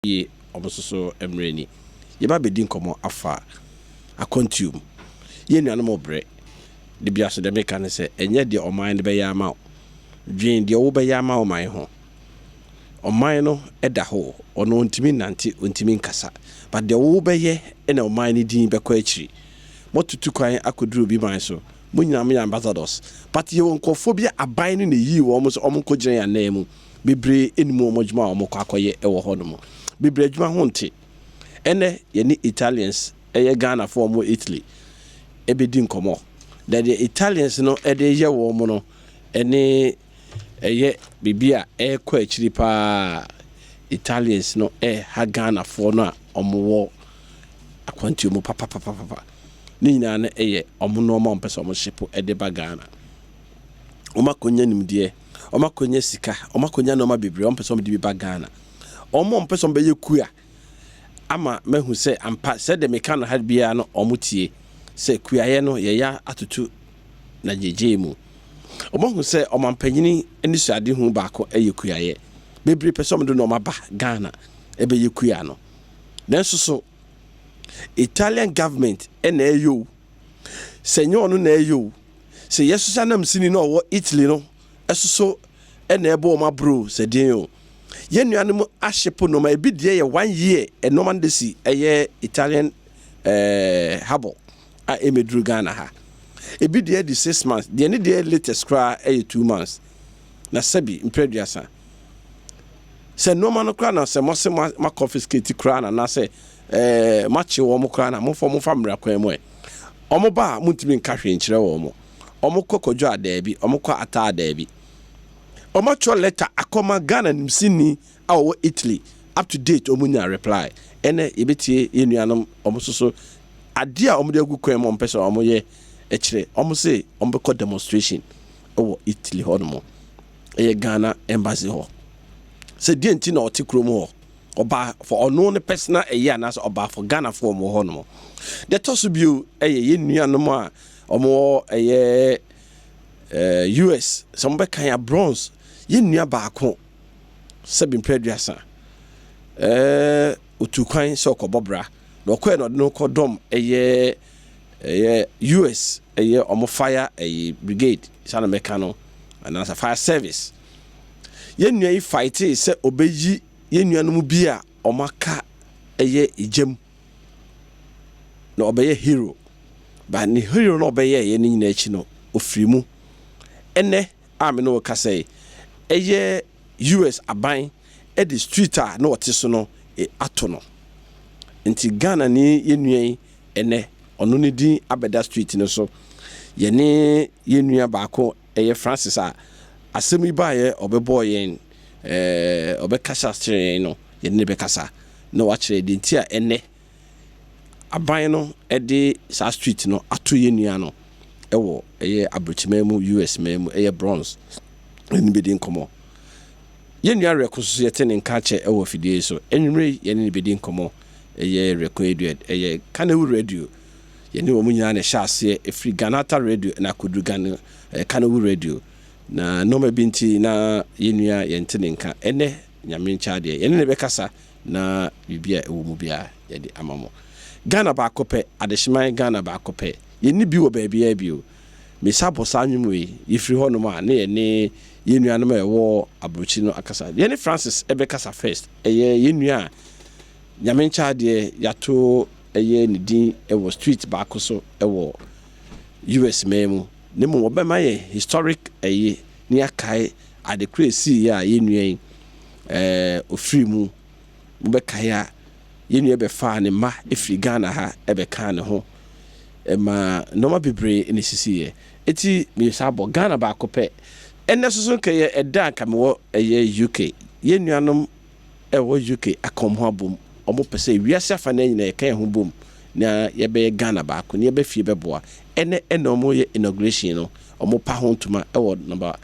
Yie, ɔmo nso so mmerɛ ni. Yɛba bɛdi nkɔmmɔ afa akwantuo mu. Yɛn nuanom brɛ de bia so deɛ meka ne sɛ ɛnyɛ deɛ ɔman no bɛyɛ ama wo. Dwen deɛ wobɛyɛ ama ɔman ho. Ɔman no da hɔ, ɔno ɔntumi nnante, ɔntumi nkasa. But deɛ wobɛyɛ ɛna ɔman no din bɛkɔ akyiri. Moatutu kwan akɔduru obi man so. Mo nyinaa moyɛ ambassadors. But yɛwɔ nkurɔfoɔ bi a aban no na ɛyii wɔn sɛ ɔmo nkɔgyina yɛn anan mu. Bebree ɛnim wɔn adwuma a wɔkɔ akɔyɛ ɛwɔ hɔ nom. Bebree adwuma ho nte. Ɛnɛ yɛne Italians, ɛyɛ Ghanafoɔ a wɔwɔ Italy, ɛbɛdi nkɔmmɔ. Na deɛ Italians no ɛde yɛ wɔn no ɛne ɛyɛ biribi a ɛrekɔ akyiri paa. Italians no ɛreha Ghanafoɔ no a wɔwɔ akwantuo mu papapapapa. Ne nyinaa no ɛyɛ ɔmo nneɛma a wɔpɛ sɛ ɔmo ship ɛde ba Ghana. Wɔn akɔnya nimdeɛ, wɔn akɔnya sika, wɔn akɔnya nneɛma bebree, wɔn pɛ sɛ wɔn de bi ba Ghana. Wɔn a wɔpɛ sɛ wɔn bɛyɛ kua ama mahu sɛ ampa sɛdeɛ meka no ha biara no, wɔn tie sɛ kuayɛ no yɛyɛ atoto na gyegye mu. Wɔn ahu sɛ ɔmampanyini anisoadehu baako yɛ kuayɛ. Bebree pɛ sɛ wɔn de nneɛma ba Ghana ɛbɛyɛ kua no. Nanso so Italian government ɛna ɛyɛ o. Sɛ nyɛ ɔno na ɛyɛ o. Sɛ yɛsoso anamsini na ɔwɔ Italy no ɛsoso ɛna ɛbɔ wɔn aburo sɛ den o. Yɛn nuanom aship nneɛma ebi deɛ yɛ one year, nneɛma no de si ɛyɛ Italian harbour a ɛmɛduru Ghana ha. Ebi deɛ di 6 months, deɛ ne deɛ latest koraa ɛyɛ 2 months. Na sɛbi mpere sɛ nneɛma no koraa na sɛ mo sɛ mo confiscate koraa na anaasɛ moakye wɔn koraa na momfa mmara kwan mu ɛ. Ɔmo ba a montumi nka hwee nkyerɛ wɔn mo. Ɔmo kɔ kɔdwo adaabi, ɔmo kɔ ata adaabi. Ɔmo atwerɛ letter akɔma Ghana nimsini a ɔwɔ Italy, up to date ɔmo nya reply. Ɛnɛ yɛbɛtie yɛn nuanom ɔmo nso so adeɛ a ɔmo de agu kwan mu a ɔmo pɛ sɛ ɔmo yɛ ɛkyerɛ. Ɔmo se ɔmo bɛkɔ demonstration ɛwɔ Italy hɔ nom, ɛyɛ Ghana Embassy hɔ, sɛ deɛ nti na ɔte kurom hɔ, ɔbaa for ɔno ne personal ɛyɛ anaasɛ ɔbaa for Ghana foɔ ɔmo hɔ nom. Deɛ ɛtɔ so bio ɛyɛ yɛn nuanom a ɔmo wɔ ɛyɛ US, sɛ ɔmo bɛkan a Bronx, yɛn nua baako sɛbi mpɛ 30 otu kwan sɛ ɔkɔbɔ bra na ɔkɔɛ na ɔde no kɔdɔm ɛyɛ US, ɛyɛ ɔmo fire ɛyɛ brigade saa na mɛka no anaasɛ fire service. Yɛn nua yi fight sɛ ɔbɛyi yɛn nuanom bi a ɔmo aka ɛyɛ egyam na ɔbɛyɛ hero, but ne hero na ɔbɛyɛ ɛyɛ ne nyinaa akyi no ofiri mu. Ɛnɛ a me ne wo kasa yi, ɛyɛ US aban ɛde street a na ɔte so no ato no. Nti Ghana ni yɛn nua yi, ɛnɛ ɔno ne din abɛda street no so. Yɛne yɛn nua baako, ɛyɛ Francis, a asɛm yi baayɛ ɔbɛbɔɔ yɛn ɔbɛkasa kyerɛ yɛn no, yɛne ne bɛkasa na wakyerɛ deɛ nti a ɛnɛ aban no ɛde saa street no ato yɛn nua no ɛwɔ ɛyɛ aburokyiman mu, US man mu, ɛyɛ Bronx. Ɛne bɛdi nkɔmmɔ. Yɛn nua Rɛko nso yɛte ne nka kyɛ ɛwɔ afidie yi so. Enwumere yi yɛne ne bɛdi nkɔmmɔ, ɛyɛ Rɛko Edward, ɛyɛ Kanewu Radio. Yɛne wɔn nyinaa na ɛhyɛ aseɛ ɛfiri Ghanata Radio na akɔduru Ghana Kanewu Radio na nneɛma bi nti na yɛn nua yɛnte ne nka. Ɛnɛ Nyame nkyɛn adeɛ yɛne ne bɛkasa na biribi a ɛwɔ mu biara yɛde ama mo. Ghana baako pɛ, adehyeman Ghana baako pɛ, yɛnni bi wɔ baabiara bio. Mesa bɔ saa nnwom yi yɛfiri hɔnom a ne yɛne yɛn nuanom a ɛwɔ aburokyi no akasa. Yɛne Francis ɛbɛkasa first, ɛyɛ yɛn nua a Nyame nkyɛn adeɛ yɛato ɛyɛ ne din ɛwɔ street baako so ɛwɔ US man mu. Ne mu wɔbɛma yɛ historic ɛyi ne akae adekora esii yɛ a yɛn nua yi ofiri mu. Mobɛkae a yɛn nua bɛfaa ne mma efiri Ghana ha ɛbɛkaa ne ho ɛma nneɛma bebree na esisi yɛ. Eti mesa bɔ Ghana baako pɛ. Ɛnɛ soso nkɛyɛ ɛda a nka mewɔ ɛyɛ UK. Yɛn nuanom ɛwɔ UK aka wɔn ho abom. Wɔn pɛ sɛ wiase afa no nyinaa yɛka yɛn ho bom na yɛbɛyɛ Ghana baako na yɛbɛ fie bɛboa. Ɛnɛ ɛna wɔn yɛ inauguration no, wɔn pa ho ntoma ɛwɔ number,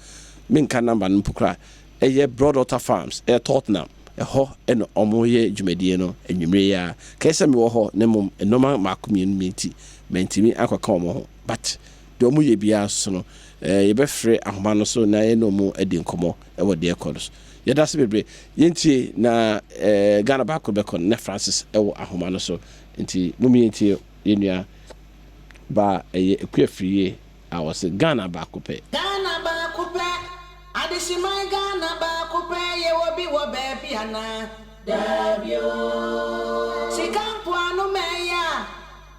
menka number no mpo koraa, ɛyɛ Broadwater Farms, ɛyɛ Tottenham ɛhɔ ɛna wɔn yɛ dwumadie no anwummerɛ yi a kɛyɛ sɛ mewɔ hɔ. Ne mmom nneɛma mmaako mmienu mi nti mɛntumi akɔka wɔn ho, but deɛ wɔn yɛ biara so no yɛbɛfrɛ ahoma no so na yɛne wɔn adi nkɔmmɔ ɛwɔ deɛ ɛkɔ no so. Yɛda ase bebree. Yɛntie na eh, Ghana baako bɛkɔ no na Francis ɛwɔ ahoma no so. Nti mom yɛntie yɛn nua baa ɛyɛ Akua Afriyie a ɔse Ghana baako pɛ. Ghana baako pɛ, adehyeman Ghana baako pɛ, yɛwɔ bi wɔ baabi anaa? Daabi o. Sika mpoano mɛyɛ a,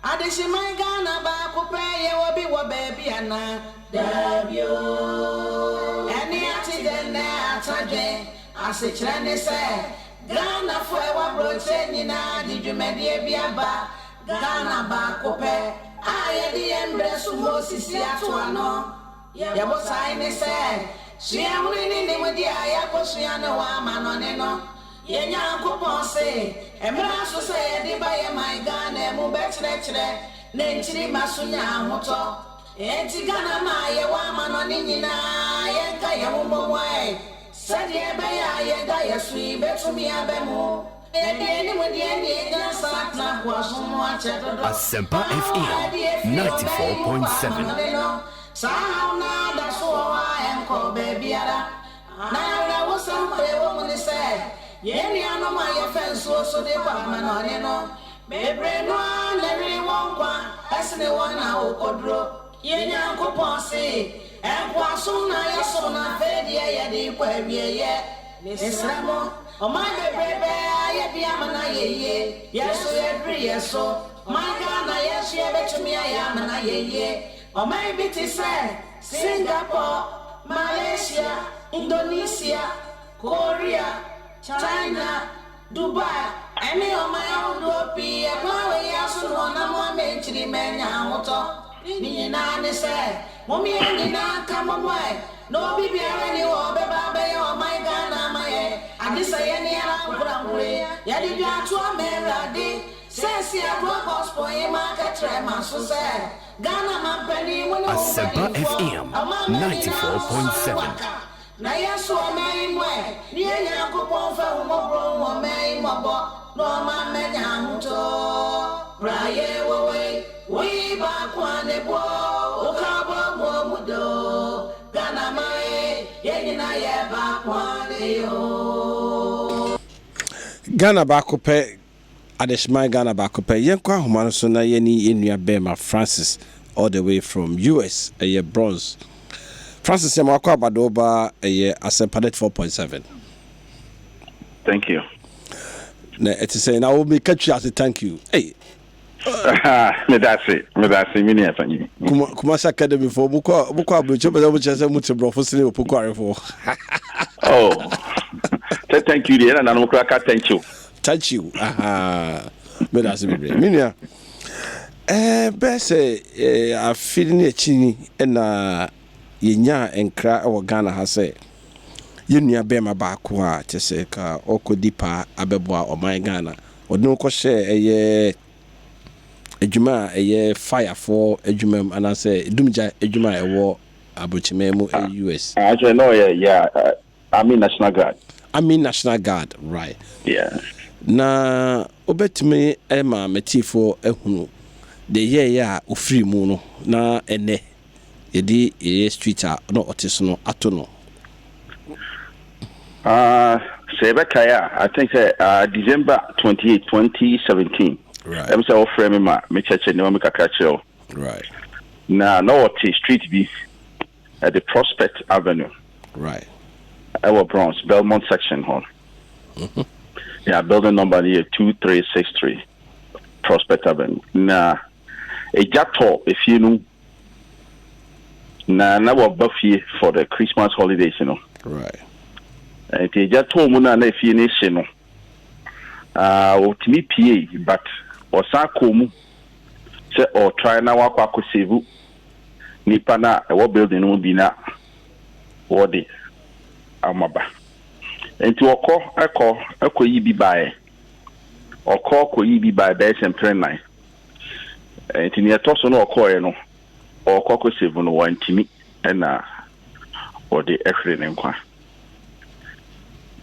adehyeman Ghana baako pɛ, yɛwɔ bi wɔ baabi anaa? Daabi o. Ɛne ate dɛn nɛ atadwen, asekyerɛ ne sɛ, Ghanafo a ɛwɔ aburokyire nyinaa de dwumadie bi aba Ghana baako pɛ a yɛde yɛn mbrɛ so Moses ato ano. Yɛn botae ne sɛ, suahunu ne nimdeɛ a yɛakosua no wɔ amanɔne no, yɛn Nyankopɔn se, mmra so sɛ yɛde ba yɛn man Ghana mu bɛkyerɛkyerɛ na nkyirimma so nya ahotɔ. Enti Ghana ma a yɛwɔ amanɔne nyinaa yɛnka yɛn ho mmom ɛ, sɛdeɛ ɛbɛyɛ a yɛn daeɛso yi bɛtumi aba mu. Yɛde animdeɛ ne yɛn nyansa atena nkoasom mu akyɛ dodo. Asempa Ɔhaw a FM ɛde afiri ɔman yi mu kɔ 94.7. amanɔne no, saa haw no ara da so wɔ hɔ a ɛnkɔɔ baabiara. Na awerɛhosɛm a ɛwɔ mu ne sɛ, yɛn nuanom a yɛfa nsuo so de kɔ amanɔne no, bebree no ara na ɛhwere wɔn nkwa sene wɔn a wɔkɔduro. Yɛn Nyankopɔn se, nkoasom na yɛsom no afei deɛ yɛde rekɔ awieeɛ. Mesrɛ mo, ɔman bebrebe a yɛ bi ama no ayɛ yie, yɛn nso yɛduru yɛ so. Ɔman Ghana yɛn nso yɛbɛtumi ayɛ ama no ayɛ yie. Ɔman bi te sɛ Singapore, Malaysia, Indonesia, Korea, China, Dubai, ɛne ɔman ahodoɔ pii ɛkwan wɔ yi aso na wɔnam ama nkyirimma anya ahotɔ. Ne nyinaa ne sɛ, mom yɛn nyinaa nka mmom ɛ, na obi biara ni hɔ a ɔbɛba abɛyɛ ɔman Ghana ama yɛn, agye sɛ yɛne ara nkorankore yɛde dwa to ama Awurade. Sɛsi Adoa Gospel yi ma aka kyerɛ ma so sɛ Ghana mampanin mu ne wo Asempa mpanimfoɔ, FM ɔman ma nyinaa nsɔre 94.7. waka. Na yɛn nso ɔman yi mu ɛ, ne yɛn Nyankopɔn fa ahummɔborɔ hu ɔman yi mmɔbɔ, na ɔma mmɛnya ahotɔ. Bra yɛ wɔ wei, woyi baako a ne boɔ, woka bɔ mu mu do. Ghana man, yɛn nyinaa yɛ baako a ne yo. Ghana baako pɛ, adehyeman Ghana baako pɛ. Yɛnkɔ ahoma no so na yɛne yɛn nua bɛrima Francis all the way from US, ɛyɛ Bronx. Francis, yɛma wakɔ abado ba ɛyɛ Asɛmpa 94.7. Thank you. Na ɛte sɛ na wo meka twi ase, thank you. Hey. Medase, medase, me nua panyin. Kumasi Academy fo, mokɔ aburokyi, wopɛ sɛ mokyerɛ sɛ mote borɔfo sene Opoku arefoɔ. Oh. Say thank you deɛ, ɛna nanom koraa ka thank you. Thank you. Aha. Meda ase bebree. Me nua, bɛɛ sɛ afe ne akyi ni ɛna yɛnyaa nkra wɔ Ghana ha sɛ yɛn nua bɛrima baako a kyɛ sɛ ka ɔkɔdi paa abɛboa ɔman Ghana, ɔde no kɔhyɛ ɛyɛ adwuma a ɛyɛ firefoɔ adwuma mu anaasɛ dumgya adwuma a ɛwɔ aburokyiman mu, ɛyɛ US. Actually, no, yeah, Army National Guard. Army National Guard, right? Yeah. Na wobɛtumi ma matiefoɔ ahunu deɛ yɛɛyɛ a ofiri mu no na ɛnɛ yɛde yɛyɛ street a na ɔte so no ato no? Sɛ yɛbɛkae a, I think sɛ December 28, 2017. Ɛm sɛ wɔfrɛ me ma mekyerɛkyerɛ nneɛma mi kakra kyerɛ wo. Na wɔte street bi ɛde Prospect Avenue. Ɛwɔ Bronx, Belmont section hɔ. Yeah, building number no yɛ 2363 Prospect Avenue. Na egya tɔ efie no mu. Na wɔba fie for the Christmas holidays. Nti egya tɔɔ mu no a na efie no ehye no. Wɔtumi pie but ɔsan kɔɔ mu sɛ ɔtry na wakɔ akɔ save nipa na ɛwɔ building no mu bi na wɔde amaba. Nti ɔkɔ ɛkɔ ɛkɔ yi bi baeɛ. Ɔkɔ kɔ yi bi baeɛ bɛyɛ sɛ mpere nan. Nti nea ɛtɔ so no ɔkɔɔɛ no, ɔkɔ kɔ save no, wantumi ɛna wɔde ɛhwere ne nkwa.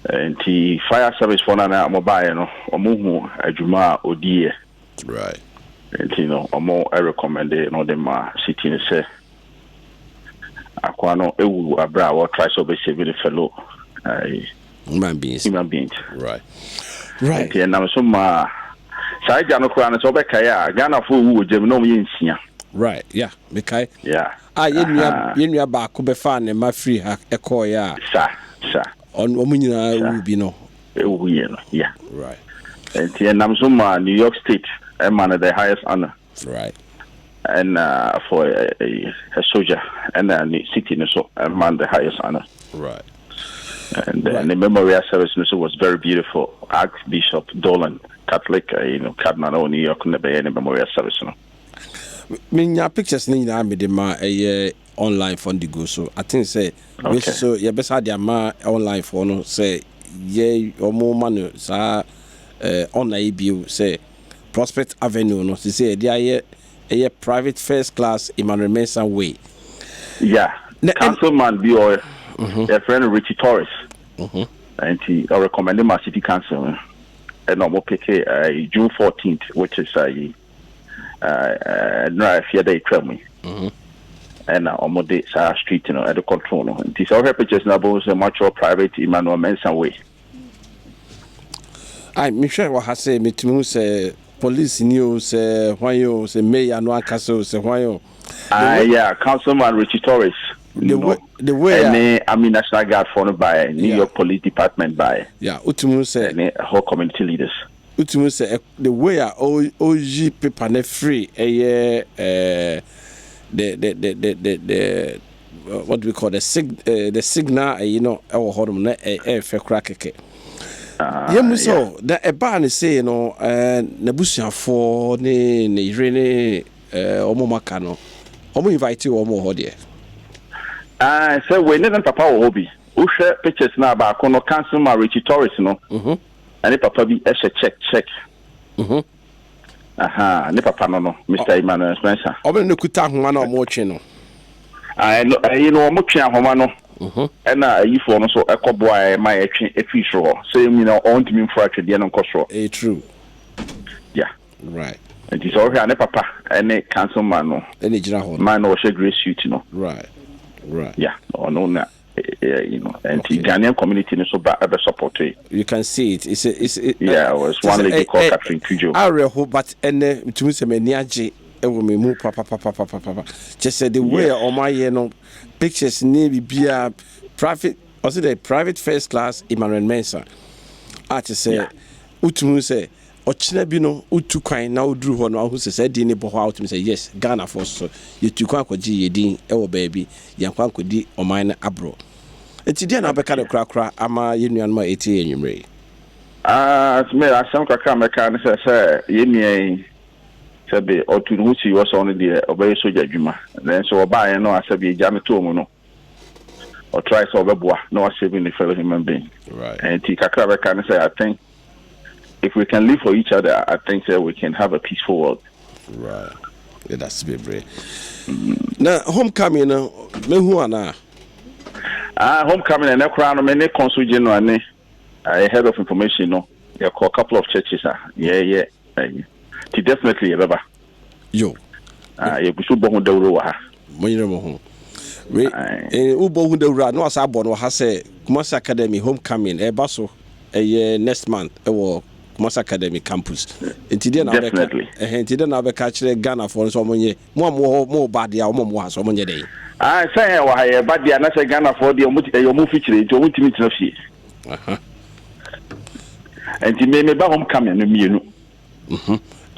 Nti fire service foɔ no a na wɔn baeɛ no, wɔn hu adwuma a odiiɛ. Nti no wɔn recommend na ɔde ma city no sɛ akoa no ewu abere a wɔtry sɛ ɔbɛsave ne fellow. Human beings. Human beings. Right. Nti ɛnam so maa saa gya no koraa no, sɛ wobɛkae a, Ghanafoɔ wu wɔ gya mu na wɔn yɛ 6. Right, yeah, mekae. A yɛn nua baako bɛfaa ne mma firi ha ɛkɔɔeɛ a Sa sa. Ɔmo nyinaa wu bi no. Ɛwu yɛ no, yeah. Nti ɛnam so maa New York State ɛma no the highest honor. And for a soldier, ɛna ne city no so ɛma no the highest honor. And the memorial service no was very beautiful. Archbishop Dolan, Catholic, Cardinal of New York, ne bɛyɛ ne memorial service no. Menya pictures ne nyinaa mede ma ɛyɛ online fo de go so. I think sɛ okay. So yɛbɛsa de ama online fo no sɛ yɛ ɔmo ma no saa ɔna yi bio sɛ Prospect Avenue no sɛ yɛde ayɛ ɛyɛ Private First Class Emmanuel Mensah Way. Yeah, councilman bi ɔ yɛfrɛ no Richie Torres. Nti ɔrecommend ma city council ɛna ɔmo pick June 14th, which is nnura afie da etwa mu yi, ɛna ɔmo de saa street no ɛde control no. Nti sɛ ɔhwɛ pictures na abɔ sɛ matwerɛ Private Emmanuel Mensah Way. Ai, mehwɛ wɔ ha sɛ metumi hu sɛ police ni o, sɛ hwan o, sɛ mayor no ankasa o, sɛ hwan o. Ah, yeah, Councilman Richie Torres. The way ɛne Army National Guard for no by New York Police Department by. Yeah, wotumi sɛ ɛne whole community leaders. Wotumi sɛ the way a ɔyi paper ne free ɛyɛ the what do we call the signal ɛyi no ɛwɔ hɔ nom na ɛyɛ fɛ kora kɛkɛ. Yɛn mu sɛ na ɛbaa ne sei no, n'abusuafoɔ ne ne yere ne ɔmo maka no, ɔmo invite wɔn wɔ hɔ deɛ. Sɛ wei ne ne papa wɔ hɔ bi, wohwɛ pictures na baako no, Councilman Richie Torres no, ɛne papa bi ɛhyɛ check check. Aha, ne papa no, Mr Emmanuel Spencer. Ɔmo ne no kuta ahoma na ɔmo twe no. Ɛyi no, ɔmo twe ahoma no, ɛna ayifoɔ no nso ɛkɔ boa ɛ ma yɛtwe efiri soro hɔ sɛ emu nyinaa ɔntumi nfura atwedeɛ no nkɔ soro. Ɛyɛ true. Nti sɛ ɔhwɛ a, ne papa ɛne councilman no. Ɛna gyina hɔ no. Man no ɔhyɛ grey suit no. Yeah, ɔno na nti Ghanaian community no so ba ɛbɛ support yi. You can see it. It's a, Yeah, it was one lady called Catherine Kujo. Awerɛho, but ɛnɛ ntumi sɛ m'ani agye ɛwɔ me mu papapapapapa kyɛ sɛ the way a ɔmo ayɛ no, pictures ne biribiara, private, ɔsɛ dɛ Private First Class Emmanuel Mensah a kyɛ sɛ wotumi sɛ ɔkyena bi no wotu kwan na woduru hɔ no, ahu sɛ saa din ne bɔ hɔ a, wotumi sɛ yes, Ghanafoɔ so yɛtu kwan akɔgye yɛ din ɛwɔ baabi, yɛnkɔ ankɔdi ɔman no aborɔ. Nti deɛ na wobɛka no korakora ama yɛn nuanom a ɛtie yɛ anwummerɛ yi? Ah, me asɛm kakra a mɛka ne sɛ yɛn nua yi, sɛbe ɔtu ne ho si hɔ sɛ ɔno deɛ ɔbɛyɛ sogya adwuma, nanso ɔbaeɛ no a, sɛbe agya no too mu no, ɔtry sɛ ɔbɛboa na wasave ne fellow human being. Nti kakra a bɛka ne sɛ, I think if we can live for each other, I think that we can have a peaceful world. Right, yɛda se bebree. Na homecoming no, mehu anaa? Ah, homecoming ɛnɛ koraa no, me ne Consul General ne head of information no, yɛkɔ a couple of churches a yɛyɛ ɛyi, nti definitely yɛbɛba. Yo. Ah, yɛgu so bɔ ho dawuro wɔ ha. Monyere mo ho. We wobɔ ho dawuro a na wasa abɔ no wɔ ha sɛ Kumasi Academy homecoming ɛba so, ɛyɛ next month ɛwɔ Kumasi Academy campus. Nti deɛ na wobɛka? Definitely. Ɛhɛ, nti deɛ na wobɛka kyerɛ Ghanafoɔ no sɛ ɔmo nyɛ, mo a mowɔ hɔ, mo ba deɛ a, ɔmo a mowɔ ha sɛ ɔmo nyɛ dɛn? Ah, sɛ yɛn wɔ ha yɛba deɛ, na sɛ Ghanafoɔ deɛ, ɔmo ɛyɛ ɔmo fikyire nti ɔmo ntumi tena fie. Nti me meba homecoming no mmienu.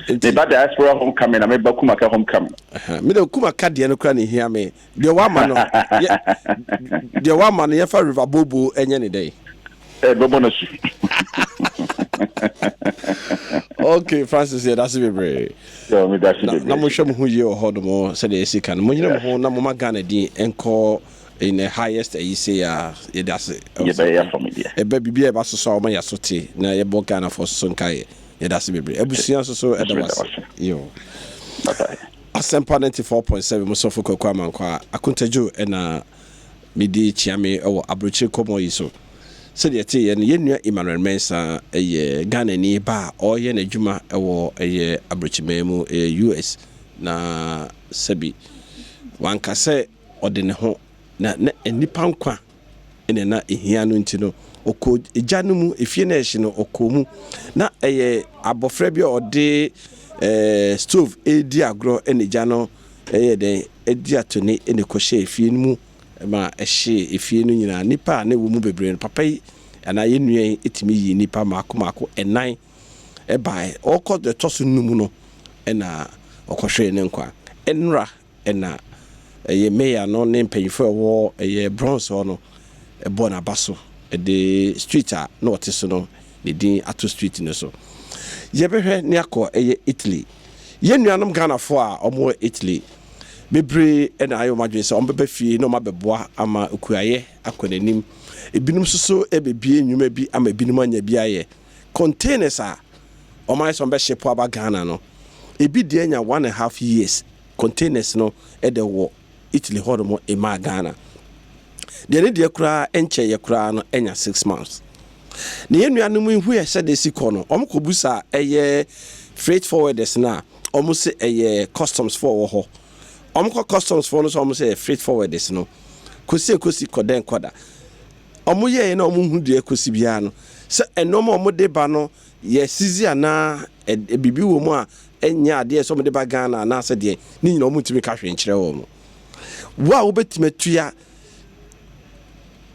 Nti meba diaspora homecoming na meba Kumaka homecoming. Mede Kumaka deɛ no kora ne hia me. Deɛ wama no deɛ wama no, yɛfa River Bobo ɛnyɛ ne dɛn? Ɛ bɛbɔ no su. Okay, Francis, yɛda se bebree. Yɛ meda se bebree. Na mohwɛ mo ho yie wɔ hɔ nom sɛdeɛ ɛsi ka no, monyere mo ho na moma Ghana din nkɔ in the highest ayi sei a yɛde ase. Yɛbɛyɛ afɔ me deɛ. Ɛbɛ biribi a ɛba so so a, wɔma yɛ so te na yɛbɔ Ghanafoɔ so so nkaeɛ. Yɛda ase bebree. Abusua nso so ɛda Meda wase. wase. Yo. Bye bye. Asɛmpa 94.7, Musɔfo Kwaku Amankwa Akontagyo ɛna mede kyia me ɛwɔ aburokyire kɔmmɔ yi so. Sɛdeɛ ɛteeɛ no, yɛn nua Emmanuel Mensah ɛyɛ Ghanani ba a ɔreyɛ n'adwuma ɛwɔ ɛyɛ aburokyiman mu, ɛyɛ US, na sɛbi wanka sɛ ɔde ne ho na nnipa nkwa. Ɛna na ɛhia no nti no, ɔkɔɔ egya no mu, efie no a ɛhye no, ɔkɔɔ mu. Na ɛyɛ abɔfra bi a ɔde ɛɛ stove redi agorɔ ɛna egya no ɛyɛ dɛn ɛdi atoni ɛna ɛkɔhyɛɛ efie no mu ma ɛhyee efie no nyinaa. Nnipa a na ɛwɔ mu bebree no, papa yi anaa yɛn nua yi tumi yii nnipa mmaako mmaako ɛnan ɛbaeɛ. Ɔrekɔ deɛ ɛtɔ so num no ɛna ɔkɔhweree ne nkwa. Ɛnora Ɛna ɛyɛ mayor no ne mpanyinfoɔ a ɛwɔ ɛyɛ Bronx hɔ no bɔɔ n'aba so de street a na ɔte so no ne din ato street no so. Yɛbɛhwɛ ne akɔ ɛyɛ Italy. Yɛn nuanom Ghanafoɔ a wɔwɔ Italy bebree na ayɛ wɔn adwene sɛ wɔbɛba fie na wɔabɛboa ama okuayɛ akɔ n'anim. Ebinom nso so ɛbɛbie nnwuma bi ama ebinom anya bi ayɛ. Containers a wɔayɛ sɛ wɔbɛship aba Ghana no, ebi deɛ anya 1½ years, containers no de wɔ Italy hɔ nom ɛmaa Ghana. Deɛ ne deɛ koraa nkyɛeɛ koraa no anya 6 months. Na yɛn nuanom yi hu yɛ sɛdeɛ si kɔ no, wɔn kɔ busa ɛyɛ freight forwarders no a, wɔn se ɛyɛ customs foɔ wɔ hɔ. Wɔn kɔ customs foɔ no so, wɔn sɛ ɛyɛ freight forwarders no. Kosi ekosi kɔdɛn kɔda. Wɔn yɛɛ na wɔn hu deɛ ekosi biara no sɛ nneɛma a wɔn de ba no yɛ sisi anaa biribi wɔ mu a ɛnyɛ adeɛ sɛ wɔn de ba Ghana anaasɛ deɛ ne nyinaa wɔn ntumi ka hwee nkyerɛ wɔn. Wo a wobɛtumi atua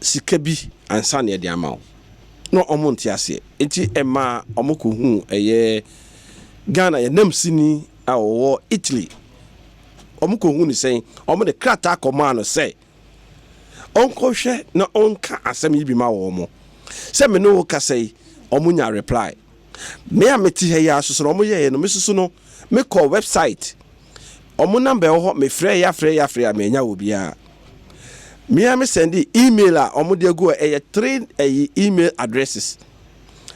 sika bi ansa na yɛde ama wo na wɔn nte aseɛ nti ɛmaa wɔn kɔ hu ɛyɛ Ghana yɛ namsini a ɔwɔ Italy. Wɔn kɔ hu ne sɛn, wɔn de krataa kɔmaa no sɛ ɔnkɔhwɛ na ɔnka asɛm yi bi ma wɔn. Sɛ me ne wo kasa yi, wɔn nya reply. Me a mete ha yi ara soso no, wɔn yɛɛ no, me soso no, me kɔ website, wɔn number ɛwɔ hɔ, me frɛ ya frɛ ya frɛ a menya wɔ biara. Me a me send email a wɔn de agu hɔ, ɛyɛ three ɛyi email addresses.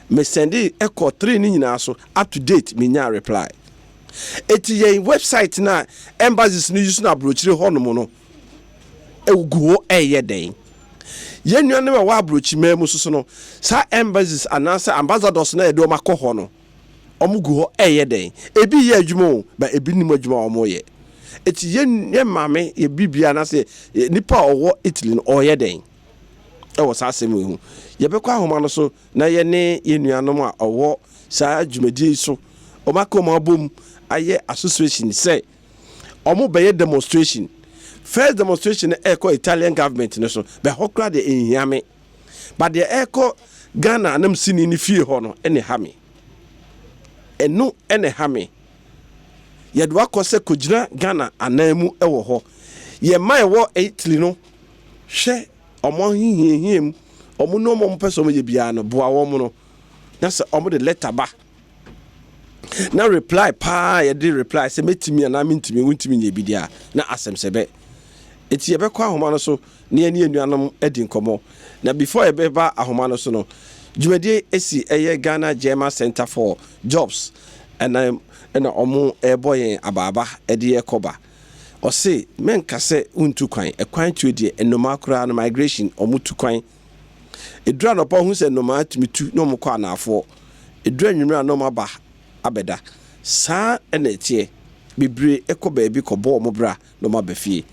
Me send ɛkɔ three ne nyinaa so, up to date menya reply. Eti yɛn website na embassies no use no aburokyire hɔnom no egu hɔ ɛyɛ dɛn? Yɛn nuanom a ɛwɔ aburokyiman mu soso no, saa embassies anaasɛ ambassadors na yɛde wɔn akɔ hɔ no, wɔn gu hɔ ɛyɛ dɛn? Ebi yɛ adwuma o, but ebi nim adwuma a wɔn yɛ. Eti yɛn maame yɛ bibia anaasɛ nipa a ɔwɔ Italy no ɔyɛ dɛn ɛwɔ saa asɛm yi ho? Yɛbɛkɔ ahoma no so na yɛne yɛn nuanom a ɔwɔ saa dwumadie yi so, wɔn aka wɔn abom ayɛ association sɛ wɔn bɛyɛ demonstration. First demonstration no ɛrekɔ Italian government no so, bɛ hɔ koraa deɛ nhia me, but deɛ ɛrekɔ Ghana anamsini ne fie hɔ no ɛna ɛha me. Ɛno ɛna ɛha me. Yɛde wakɔ sɛ kɔgyina Ghana anan mu ɛwɔ hɔ. Yɛn mma ɛwɔ Italy no, hwɛ ɔmo ahohiahia mu, ɔmo nneɛma ɔmo pɛ sɛ ɔmo yɛ biara no, boa wɔn no. Na sɛ ɔmo de letter ba na reply paa, yɛde reply sɛ mɛtumi anaa mentumi, wontumi nyɛ bi deɛ a, na asɛm sɛ bɛ. Eti yɛbɛkɔ ahoma no so na yɛne yɛn nuanom adi nkɔmmɔ. Na before yɛbɛba ahoma no so no, dwumadie esi ɛyɛ Ghana German Center for Jobs ɛna ɔmo ɛrebɔ yɛn abaaba ɛde yɛkɔ ba. Ɔse mɛnka sɛ wontu kwan, ɛkwan tuo deɛ, nnomaa koraa no migration, ɔmo tu kwan. Ɛduru anɔpa, wohu sɛ nnomaa tumi tu na ɔmo kɔ anaafoɔ. Ɛduru anwummerɛ a, na ɔmo aba abɛda. Saa ɛna ɛteɛ. Bebree ɛkɔ baabi kɔbɔ ɔmo bra na ɔmo aba fie.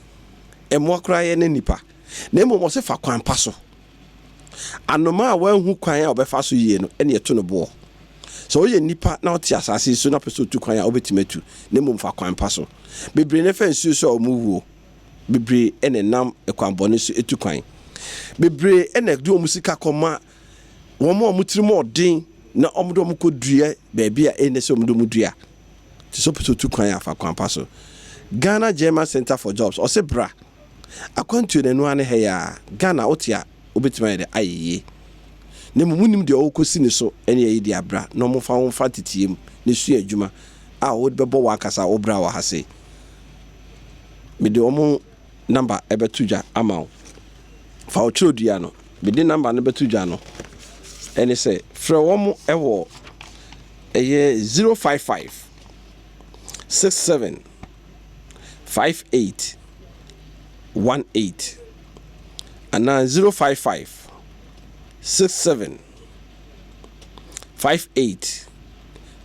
Mmoa koraa yɛ ne nipa. Na mmom ɔse fa kwan pa so. Anomaa a wanhu kwan a ɔbɛfa so yie no, ɛne ɛto no boɔ. Sɛ woyɛ nipa na wote asase yi so na pɛ sɛ otu kwan a, wobɛtumi atu, na mmom fa kwan pa so. Bebree na ɛfa nsuo so a wɔn wuo. Bebree ɛna ɛnam kwan bɔne so etu kwan. Bebree ɛna ɛde wɔn sika kɔma wɔn a wɔn tirim ɔden na wɔn de wɔn kɔ dua baabi a ɛnyɛ sɛ wɔn de wɔn dua. Te sɛ wopɛ sɛ otu kwan a, fa kwan pa so. Ghana German Center for Jobs ɔse bra. Akwantuo no ɛno ara ne ha yi a Ghana wote a wobɛtumi ayɛ dɛ ayɛ yie. Na mmom wonim deɛ ɔrekɔsi ne so ɛne ɛyi de abra na ɔmfa wo mfa teteɛ mu na sua adwuma a wode bɛbɔ w'ankasa wo bra wɔ ha sei. Mede wɔn number ɛbɛto dwa ama wo. Fa wo twerɛdua no. Mede number no bɛto dwa no ɛne sɛ frɛ wɔn ɛwɔ ɛyɛ 055 67 58 18 anaa 055 67 58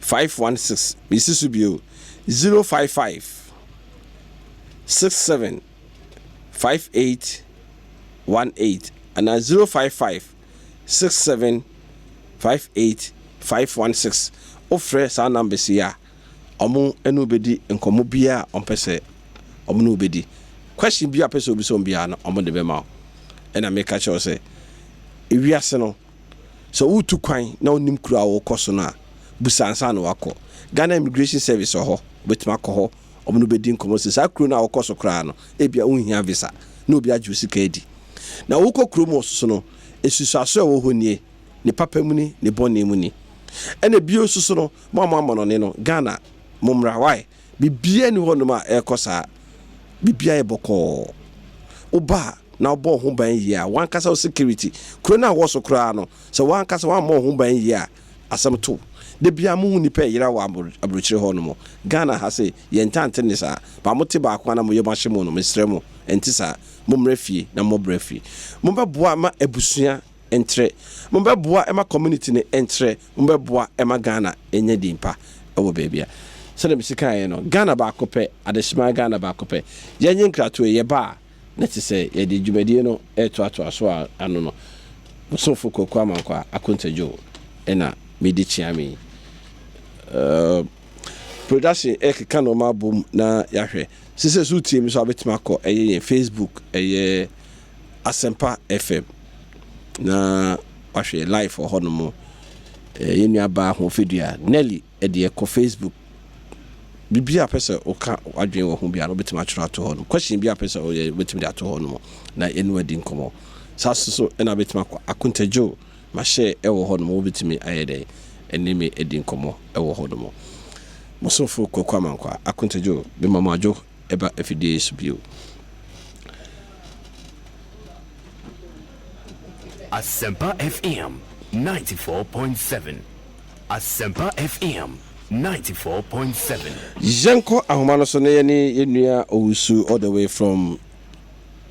516. Mesi so bio, 055 67 58 18. anaa 055 67 58 516. Wofrɛ saa numbers yi a, ɔmo ne wo bɛdi nkɔmmɔ biara a ɔmpɛ sɛ ɔmo ne wo bɛdi. Question bi a pɛ sɛ obi sɛ ɔmo biara no, ɔmo de bɛma wo. Ɛna meka kyerɛ wo sɛ ewiase no, sɛ wotu kwan na wonim kuro a wokɔ so no a, busa ansa na wakɔ. Ghana Immigration Service wɔ hɔ, wobɛtumi akɔ hɔ, ɔmo no bɛdi nkɔmmɔ sɛ saa kuro no a wokɔ so koraa no, ebia wonhia visa na obi agye wo sika adi. Na wokɔ kurom wɔ so no, nsusuaso a ɛwɔ hɔ nie, ne papa mu ni, ne bɔne mu ni. Ɛna bio nso so no, mo a mo amɔnɔne no, Ghana mommra. Wae biribiara ni hɔnom a ɛrekɔ saa, biribiara yɛ bɔkɔɔ. Woba a na wobɔ wo ho ban yie a, wankasa wo security, kuro no a wɔ so koraa no, sɛ wankasa wammɔ wo ho ban yie a, asɛm to da biara. Mohu nnipa ɛyera wɔ aburokyire hɔ nom. Ghana ha sɛ yɛntante ne saa ba, mote baako a na moyɛ mo ahyɛ mu no. Mesrɛ mo, ɛnte saa. Mommrɛ fie na mommɔbrɛ fie, mombɛboa ma abusua ntrɛ, mombɛboa ma community no ntrɛ, mombɛboa ma Ghana ɛnya din pa ɛwɔ baabi a sɛdeɛ mesi kaeɛ no. Ghana baako pɛ, adehyema Ghana baako pɛ. Yɛnye nkratoɔ yi yɛba a, na te sɛ yɛde dwumadie no ɛretoatoa so a ano no. Bosomfo Kwaku Amankwa Akontadwo ɛna medi kyea me production ɛkeka nneɛma abom na yɛahwɛ sisɛ so. Tie mi so a, wobɛtumi akɔ ɛyɛ yɛn Facebook, ɛyɛ Asɛmpa FM, na wahwɛ live wɔ hɔ nom. Yɛn nua baa Ahoɔfɛdua Nelly ɛde ɛkɔ Facebook. Biribi a pɛ sɛ woka wadwene wɔ ho biara no, wobɛtumi atwerɛ ato hɔ nom. Question bi a pɛ sɛ woyɛ, wobɛtumi de ato hɔ nom na yɛne wadi nkɔmmɔ saa. So so ɛna wobɛtumi akɔ Akontadwo mahyɛ ɛwɔ hɔ nom, wobɛtumi ayɛ dɛn ɛne me adi nkɔmmɔ ɛwɔ hɔ nom. Mosomfo Kwaku Amankwa Akontadwo bɛma mo adwo ɛba afidie so bio. Asempa FM 94.7. Asempa FM 94.7. Yɛnkɔ ahoma no so na yɛne yɛnua Owusu all the way from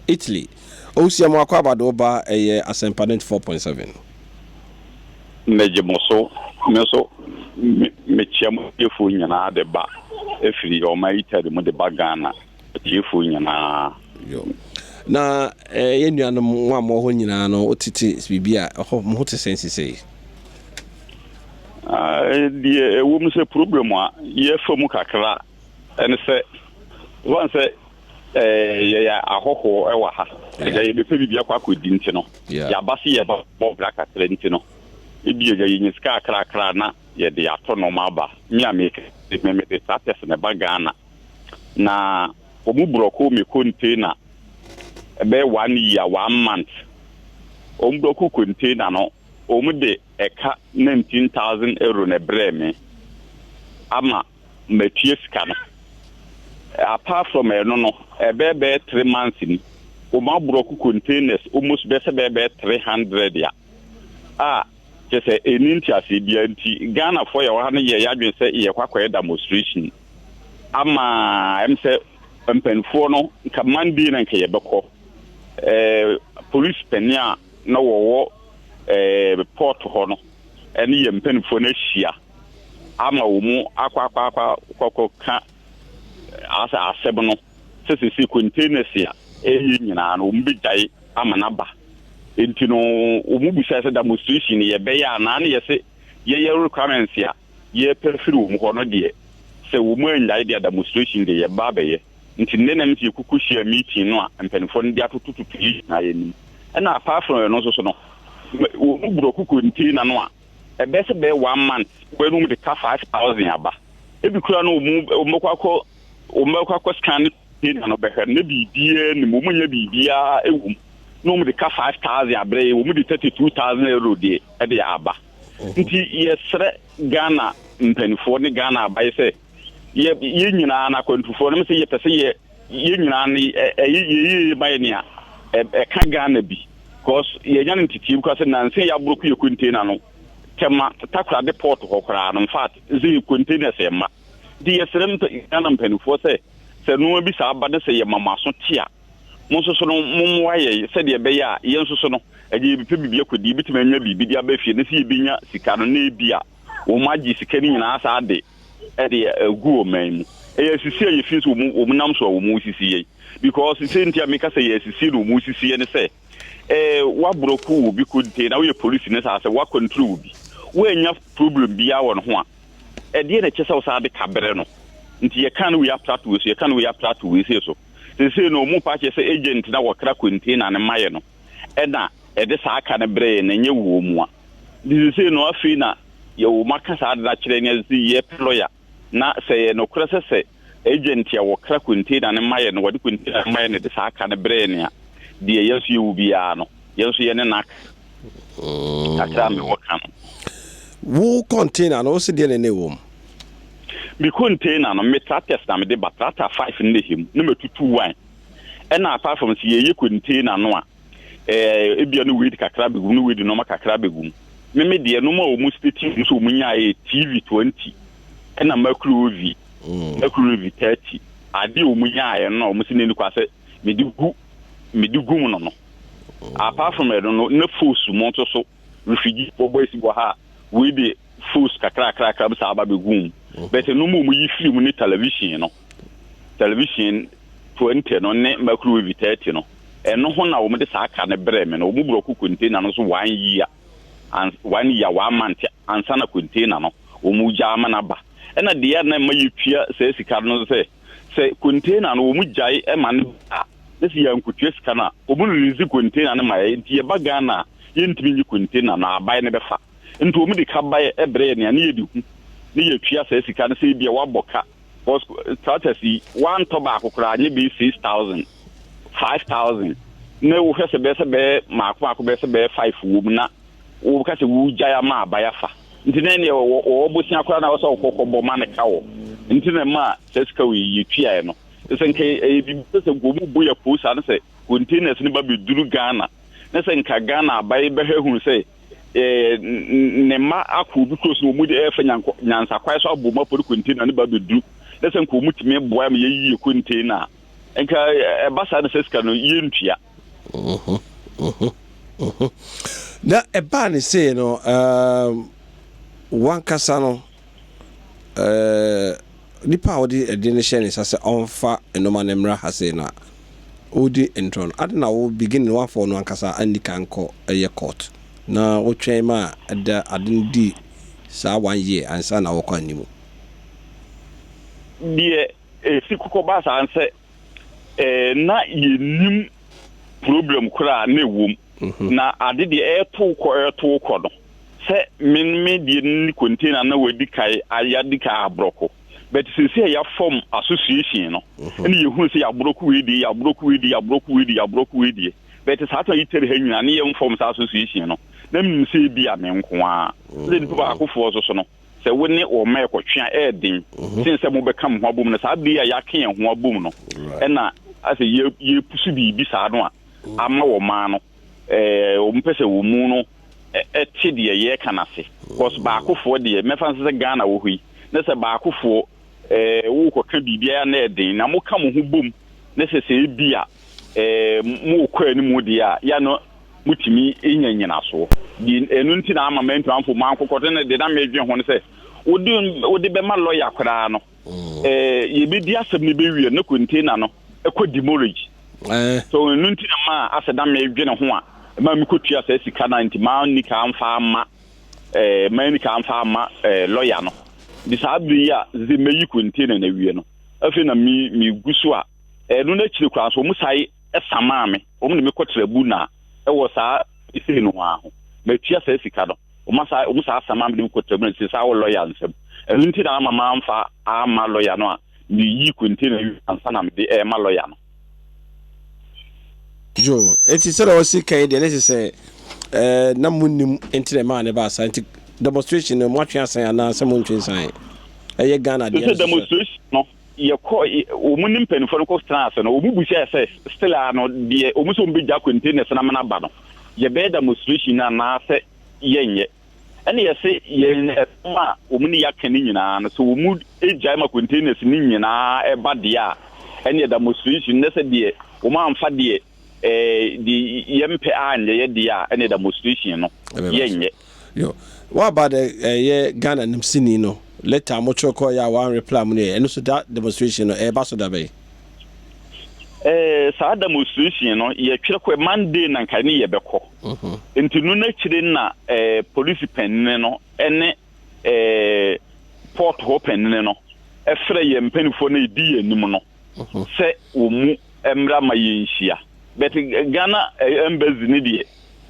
Italy. Owusu, yɛ mo akɔ abade, wo ba ɛyɛ Asɛmpa 94.7. Megye mo so. Me nso mekyia mo tiefoɔ nyinaa de ba ɛfiri ɔma Italy mu de ba Ghana tiefoɔ nyinaa. Yo. Na yɛn nuanom mo a mowɔ hɔ nyinaa no, wotete biribi a ɛhɔ mo ho te sɛn sisei? Deɛ ɛwɔ mu sɛ problem a yɛfa mu kakra ɛne sɛ wɔn sɛ yɛyɛ ahɔhoɔ ɛwɔ ha. Agya, yɛbɛpɛ biribi akɔ akɔdi nti no, yɛaba se yɛbɔ bra kakra nti no, ebi agya yɛnya sika akrakra na yɛde atɔ nɔɔma aba. Me a meka me mede tractors na ɛba Ghana na wɔn block me container ɛbɛyɛ one year one month. Wɔn block container no, wɔn de ɛka €19,000 na ɛbrɛ me ama matua sika no. Apart from ɛno no, ɛbɛyɛ bɛyɛ 3 months ni wɔn ablock containers almost bɛyɛ sɛ bɛyɛ 300 a kyɛ sɛ ɛni ntiaseɛ bia. Nti Ghanafoɔ yɛwɔ ha no, yɛ yɛadwene sɛ yɛkɔ akɔyɛ demonstration ama sɛ mpanimfoɔ no. Nka Monday na nka yɛbɛkɔ police panin a na wɔwɔ port hɔ no ɛne yɛ mpanimfoɔ no ahyia ama wɔn mu akɔ akɔ akɔ akɔ ka asɛ asɛm no sɛ sɛ containers a ɛyɛ nyinaa no, wɔn bɛgyae ama n'aba. Nti no wɔn bisa sɛ demonstration yɛbɛyɛ anaa ne yɛsɛ yɛyɛ requirements a yɛpɛ firi wɔn hɔ no deɛ, sɛ wɔn anyae deɛ, demonstration deɛ yɛba abɛyɛ. Nti nne nam sɛ yɛkuku hyia meeting no a mpanimfoɔ no de atotototo yi nyinaa yɛ nim. Ɛna apart from ɛno nso so no, wɔn mu block container no a ɛbɛyɛ sɛ bɛyɛ one month wɔn de ka 5,000 aba. Ebi kura no, wɔn bɛkɔ akɔ wɔn bɛkɔ akɔ scan container no bɛhwɛ no na biribiara nim, wɔn nyɛ biribiara ɛwɔ mu na wɔn de ka 5,000 abrɛ yi, wɔn de €32,000 deɛ ɛde aba. Nti yɛsrɛ Ghana mpanimfoɔ ne Ghana abayɛ sɛ yɛ yɛn nyinaa na akwantufoɔ no sɛ yɛpɛ sɛ yɛ yɛn nyinaa no ɛyɛ yɛyɛ ma yɛ nea ɛka Ghana bi, because yɛnya no ntetie bi sɛ nansa yɛ ablock yɛ container no Tɛma Takoradi port hɔ koraa no. In fact, sɛ yɛ containers yɛ ma. Nti yɛsrɛ Ghana mpanimfoɔ sɛ nneɛma bi saa aba ne sɛ yɛma mo aso te a, mo nso so no mommoa yɛ sɛdeɛ ɛbɛyɛ a yɛn nso so no ɛgye yɛbɛpɛ biribi akɔdi, yɛbɛtumi anya biribi de aba fie ne sɛ yɛbɛnya sika no na ebi a wɔn agye sika no nyinaa saa de ɛde agu ɔman mu. Ɛyɛ asisi a yɛfi so wɔn nam so a wɔn sisi yɛ, because sɛ nti a meka sɛ yɛ asisi na wɔn sisi yɛ ne sɛ Eh, woaborɔko wɔ obi container, woyɛ polisi ne saa sɛ woakɔntro obi, woannya problem biara wɔ ne ho a, ɛdeɛ na ɛkyɛ sɛ wo saa de ka berɛ no. Nti yɛka no wei aprato wei so, yɛka no wei aprato wei sei so. Seesei no, ɔmo pa kyerɛ sɛ agent na wɔkra container no ma yɛ no, ɛna ɛde saa ka no brɛ yɛ na ɛnyɛ wɔ mu a. Nti seesei no, afei na yɛwɔ mu aka saa ade no akyerɛ ne sɛ yɛpɛ lawyer. Na sɛ ɛyɛ nokorɛ sɛ sɛ agent a wɔkra container no ma yɛ no, wɔde container no ma yɛ no de saa ka no brɛ yɛn a, deɛ yɛn nso yɛwɔ biara no, yɛn nso yɛne no aka. Kakra a mewɔ ka no. Wo container no, wo se deɛ na ɛna ɛwɔ mu? Me container no, me tractors na mede ba, tractor 5 no na ɛhyɛ mu, na matutu one. Ɛna apart from sɛ yɛyɛ container no a, eh, ebia no weed kakra bɛgum, no weed nneɛma kakra bɛgum. Me me deɛ nneɛma a wɔn state mu sɛ wɔn nyaeɛ yɛ TV 20 ɛna microwave, microwave 30. Adeɛ a wɔn nyaeɛ no na wɔn si n'ani kwa sɛ mede gu mede gu mu no no. Apart from ɛno no, na force mu nso so refugee bɔ boys wɔ ha a wei de force kakrakrakra bi saa aba bɛgu mu. But nneɛma a wɔn yi firi mu ne television no, television 20 no ne microwave 30 no. Ɛno ho na wɔde saa ka no brɛɛ me no. Wɔn brɔko container no nso one year, one year, one month ansa na container no wɔn gya ama no aba. Ɛna deɛ na ɛma yɛtua saa sika no sɛ, sɛ container no wɔn gyae ma no ba a, na sɛ yɛankotua sika no a, wɔn release container no ma yɛn. Nti yɛba Ghana a, yɛntumi nye container no, aban no bɛfa. Nti wɔn de ka baeɛ brɛɛ yɛn a, na yɛde hu na yɛtua saa sika no sɛ ebia wɔabɔ ka. Because tractors yi wantɔ baako koraa nye bɛyɛ 6,000, 5,000, na wohwɛ sɛ bɛyɛ sɛ bɛyɛ maako maako bɛyɛ sɛ bɛyɛ 5 wɔ mu na woka sɛ wogyae ama aban afa. Nti na ɛneɛ wɔwɔ bosea koraa na wɔsɛ wɔkɔkɔ bɔ ma ne ka wɔ. Nti na ɛma saa sika wei yɛtuaeɛ no. Sɛ nka ɛyɛ biribi sɛ sɛ nka wɔn bu yɛ koo saa no sɛ containers no ba bɛduru Ghana na sɛ nka Ghana aban bɛhwɛ hunu sɛ ne mma akɔ obi kuro so na wɔn de ɛfa nyansakwan so abɔ mu apɔ ne container ne ba bɛduru na sɛ nka wɔn tumi boa ma yɛyie container a, nka ɛba saa na sɛ sika no yɛntua. Na ɛbaa ne sei no, wankasa no, nipa a wɔde ɛde no hyɛ ne nsa sɛ ɔmfa nneɛma no mmra ha sei no a, wodi ntorɔ no, ade na wo beginning no wamfa ɔno ankasa anni kan nkɔ ɛyɛ court na wotwɛn ma ɛda ade no di saa one year ansa na wɔkɔ anim? Deɛ ɛsi kokɔ baa saa nsɛ na yɛnim problem koraa na ɛwom. Na ade deɛ ɛreto kɔ ɛreto kɔ no sɛ me me deɛ ne container na wadi kae ayadi ka aborɔko, but sisi a yɛafɔm association no ɛna yɛhunu sɛ yɛaborɔko wei deɛ, yɛaborɔko wei deɛ, yɛaborɔko wei deɛ, yɛaborɔko wei deɛ. But saa tɔn yi tɛri ha nyinaa ne yɛmfɔm saa association no, na menim sɛ ebi a me nko ara sɛ nipa baakofoɔ so so no sɛ wo ne wɔn mma ɛkɔtwe a ɛyɛ den sen sɛ mobɛka mo ho abom no. Saa bere a yɛaka yɛn ho abom no ɛna asɛ yɛpusu biribi saa no a ama wɔn mmaa no wɔn pɛ sɛ wɔn mu no ɛte deɛ yɛreka no ase, because baakofoɔ deɛ mɛfa nso sɛ Ghana wɔ hɔ yi na sɛ baakofoɔ wokɔka biribiara na ɛden na moka mo ho bom na sɛ sɛ ebi a mokɔ anim deɛ a yɛ no motumi nya nyinasoɔ deɛ. Ɛno nti na ama mantumi amfo mankokɔto no de na medwe ho no sɛ wode bɛma lɔya koraa no, yɛbɛdi asɛm no bɛwie no container no ɛkɔ demurrage. So ɛno nti na maa asɛ na medwene ho a ma mekɔtua saa sika no. Nti manni ka amfa ama manni ka amfa ama lɔya no. Nti saa bere yi a sɛ mɛyi container no awie no, afei na megu so a ɛno no akyire koraa nso wɔn sae ɛsamaa me, wɔn de me kɔ tribunal ɛwɔ saa sei no ho matua saa sika no, wɔn asa wɔn saa samaa me de me kɔ tribunal sɛ saa wɔ lɔya nsam. Ɛno nti na ama mamfa ama lɔya no a meyi container yi ansa na mede ɛma lɔya no. Yo, eti sɛdeɛ wɔsi kan deɛ ne sɛ na mo nim nti na ɛmaa ne ba asa. Nti demonstration no mo atwe asan anaa sɛ mo ntwe nsan? Ɛyɛ Ghana deɛ no sɛ demonstration no yɛkɔ wɔn ne mpanimfoɔ no kɔ tena ase no, wɔn busa sɛ still a no deɛ wɔn sɛ wɔn bɛgya containers na amena ba no, yɛbɛyɛ demonstration no anaasɛ yɛnyɛ. Ɛna yɛsɛ yɛn ɛdɔm a wɔn ne yɛaka no nyinaa no sɛ wɔn gyae ma containers no nyinaa ɛba deɛ a, ɛne demonstration ne sɛ deɛ wɔn amfa deɛ deɛ yɛmpɛ anyɛ yɛ deɛ a, ɛne demonstration no yɛnyɛ. Yo, what about the ɛyɛ Ghana nimsini no letter mo twerɛ kɔ yɛ a wɔn reply mo no yɛ ɛno so da demonstration no ɛɛba so da bɛyɛ? Saa demonstration no yɛtwerɛ kɔ Monday na nka ne yɛbɛkɔ. Nti no n'akyire na polisi panini no ne port hɔ panini no frɛ yɛn mpanimfoɔ no ɛdi yɛn anim no sɛ wɔn mu mmra ma yɛnhyia. But Ghana embassy no deɛ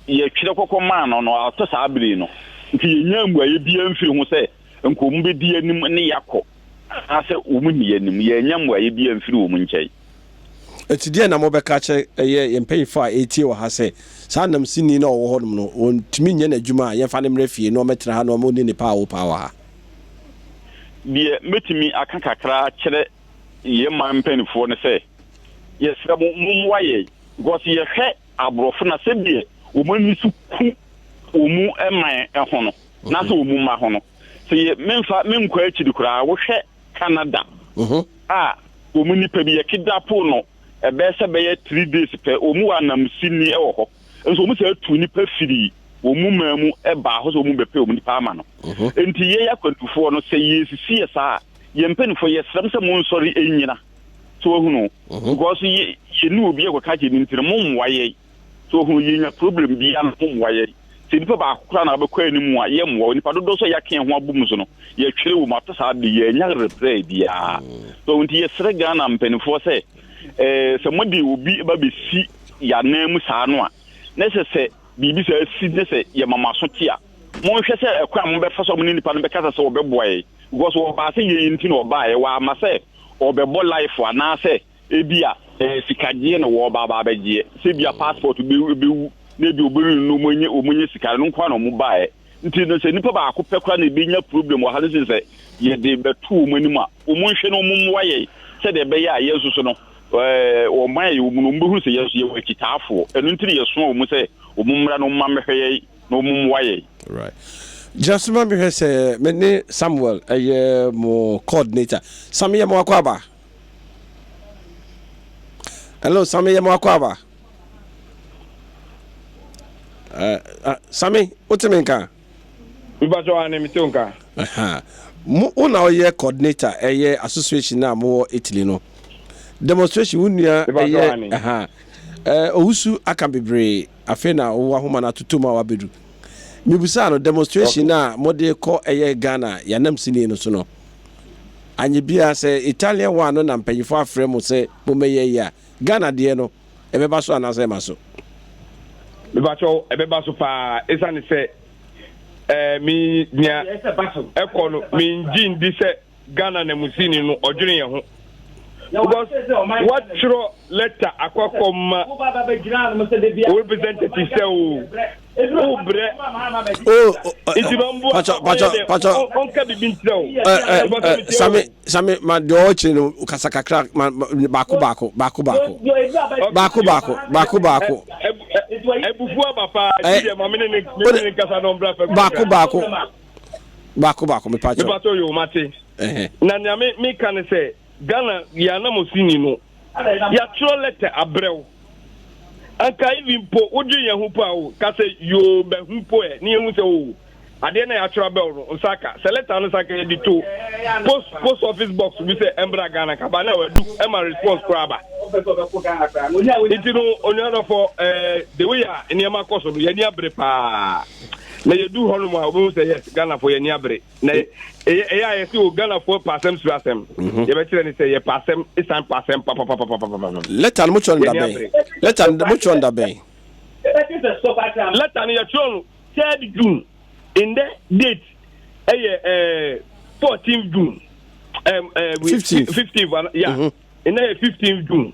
yɛtwerɛ kɔkɔ maa no no atɔ saa bere no. Nti yɛnya mmuaeɛ biara mfiri ho sɛ nka wɔn bɛdi anim ne yɛakɔ anaasɛ wɔn nni anim. Yɛnya mmuaeɛ biara mfiri wɔn nkyɛn. Enti deɛn na mobɛka akyerɛ ɛyɛ yɛn mpanyinfoɔ a ɛretie wɔ ha sɛ saa namsini no a ɔwɔ hɔnom no ɔntumi nyɛ n'adwuma a yɛmfa no mmrɛ fie na ɔmmɛtena ha na ɔnni ne paa a ɔpaa wɔ ha? Deɛ mɛtumi aka kakra akyerɛ yɛn man mpanimfoɔ ne sɛ, yɛsrɛ mo mommoa yɛn because yɛhwɛ aborɔfo no a sɛdeɛ wɔn ani so ku wɔn man ho no na sɛ wɔn mma ho no, sɛ yɛ memfa menkɔ akyiri koraa, wohwɛ Canada a wɔn nipa bi yɛ kidnapo no ɛbɛyɛ sɛ bɛyɛ 3 days pɛ, wɔn wɔ anamsini wɔ hɔ nso wɔn sɛ atu nipa firi wɔn mu man mu ɛbaa hɔ sɛ wɔn bɛpɛ wɔn nipa ama no. Nti yɛyɛ akwantufoɔ no, sɛ yɛsisi yɛ saa, yɛn mpanimfoɔ, yɛsrɛm sɛ mo nsɔre nyina so wɔhunu because yɛ yɛne obi akɔka kyerɛ ne nti no mo mmoa yɛn so wɔhunu. Yɛnya problem biara no, mo mmoa yɛn. Sɛ nipa baako koraa na wabɛkɔ anim a, yɛmmoa nipa dodoɔ sɛ yɛaka yɛn ho abom so no, yɛtwerɛ wɔ mu ato saa de yɛnya reprɛ biara so. Nti yɛsrɛ Ghana mpanimfoɔ sɛ sɛ mode obi ba bɛsi yɛanan mu saa no a, na sɛ biribi sɛ asi ne sɛ yɛma mo aso te a, monhwɛ sɛ ɛkwan a mobɛfa so a mo ne nipa no bɛkasa sɛ wɔbɛboa yɛn because wɔbaa sɛ yɛn nti na ɔbaeɛ, wɔama sɛ ɔbɛbɔ life anaasɛ ebi a sikagyeɛ na wɔba aba abɛgyeɛ, sɛ ebi a passport bɛwu na ebi obɛnu no wɔn nyɛ sika no nko na wɔn baeɛ. Nti no sɛ nipa baako pɛ koraa na ebenya problem wɔ ha no, sɛ yɛde bɛto wɔn anim a, wɔn nhwɛ no, wɔn mmoa yɛn sɛdeɛ ɛbɛyɛ a yɛn nso so no wɔn man a yɛwɔ mu no, wɔn bɛhunu sɛ yɛn nso yɛwɔ akyitaafoɔ. Ɛno nti na yɛsoma wɔn sɛ wɔn mmra na wɔn mma mmɛhwɛ yɛn na wɔn mmoa yɛn. Right. Gyina so ma mehwɛ sɛ me ne Samuel ɛyɛ mo coordinator. Sami, yɛ mo akɔ aba. Hello Sami, yɛ mo akɔ aba. Sami, wote me nka? Mpatsɔ ane, mete wo nka. Mo wo na ɔyɛ coordinator ɛyɛ association na mowɔ Italy no demonstration, wo nua ɛyɛ ɛha Owusu aka bebree. Afei na wowɔ ahoma no atoto mu a wabɛdu. Mebusaa no demonstration na mode kɔ ɛyɛ Ghana yɛanam sini no so no, anyɛ biara sɛ Italian one no na mpanyinfoɔ afrɛ mo sɛ mommɛyɛ yi a, Ghana deɛ no ɛbɛba so anaasɛ ɛma so? Mepakyɛw, ɛbɛba so paa, ɛsiane sɛ me nea ɛkɔ no, mengye ndi sɛ Ghana namusini no ɔdwene yɛn ho because watwerɛ letter akɔkɔ ma representative sɛ o wobrɛ nti no mboa ɔnka biribi nkyerɛ wo. Sami, Sami, ma deɛ ɔkyerɛ no kasa kakra ma baako baako baako baako baako baako baako baako. Abufuo aba paa ti deɛ, ma mene ne nkasa na ɔmbra fam. Baako baako baako baako, mepa kyɛw. Mepa kyɛw, yo, mate. Na nea me meka ne sɛ Ghana yɛ anamosini no, yɛatwerɛ letter abrɛw anka even po wodwe yɛn ho po a, o ka sɛ yoo bɛhu po ɛ ne yɛhu sɛ o adeɛ na yɛatwerɛ abɛw no nsa ka sɛ letter no sa ka yɛde to post office box bi sɛ ɛmbra Ghana kaba na wadu ɛma response koraa ba. Nti no, onuadɔfo, the way a nneɛma kɔ so no, yɛni abere paa na yɛdu hɔ nom a, wobɛhu sɛ yes, Ghanafoɔ yɛni abere na ɛyɛ a yɛsɛ o Ghanafoɔ pa asɛm suro asɛm. Yɛbɛkyerɛ ne sɛ yɛpa asɛm ɛsan pa asɛm papapapapapa. Letter no motwerɛ no da bɛn? Letter no motwerɛ no da bɛn? Letter no yɛtwerɛ no 3rd June. In the date ɛyɛ 14th June, 15th. 15th, yeah. Ndɛ yɛ 15th June,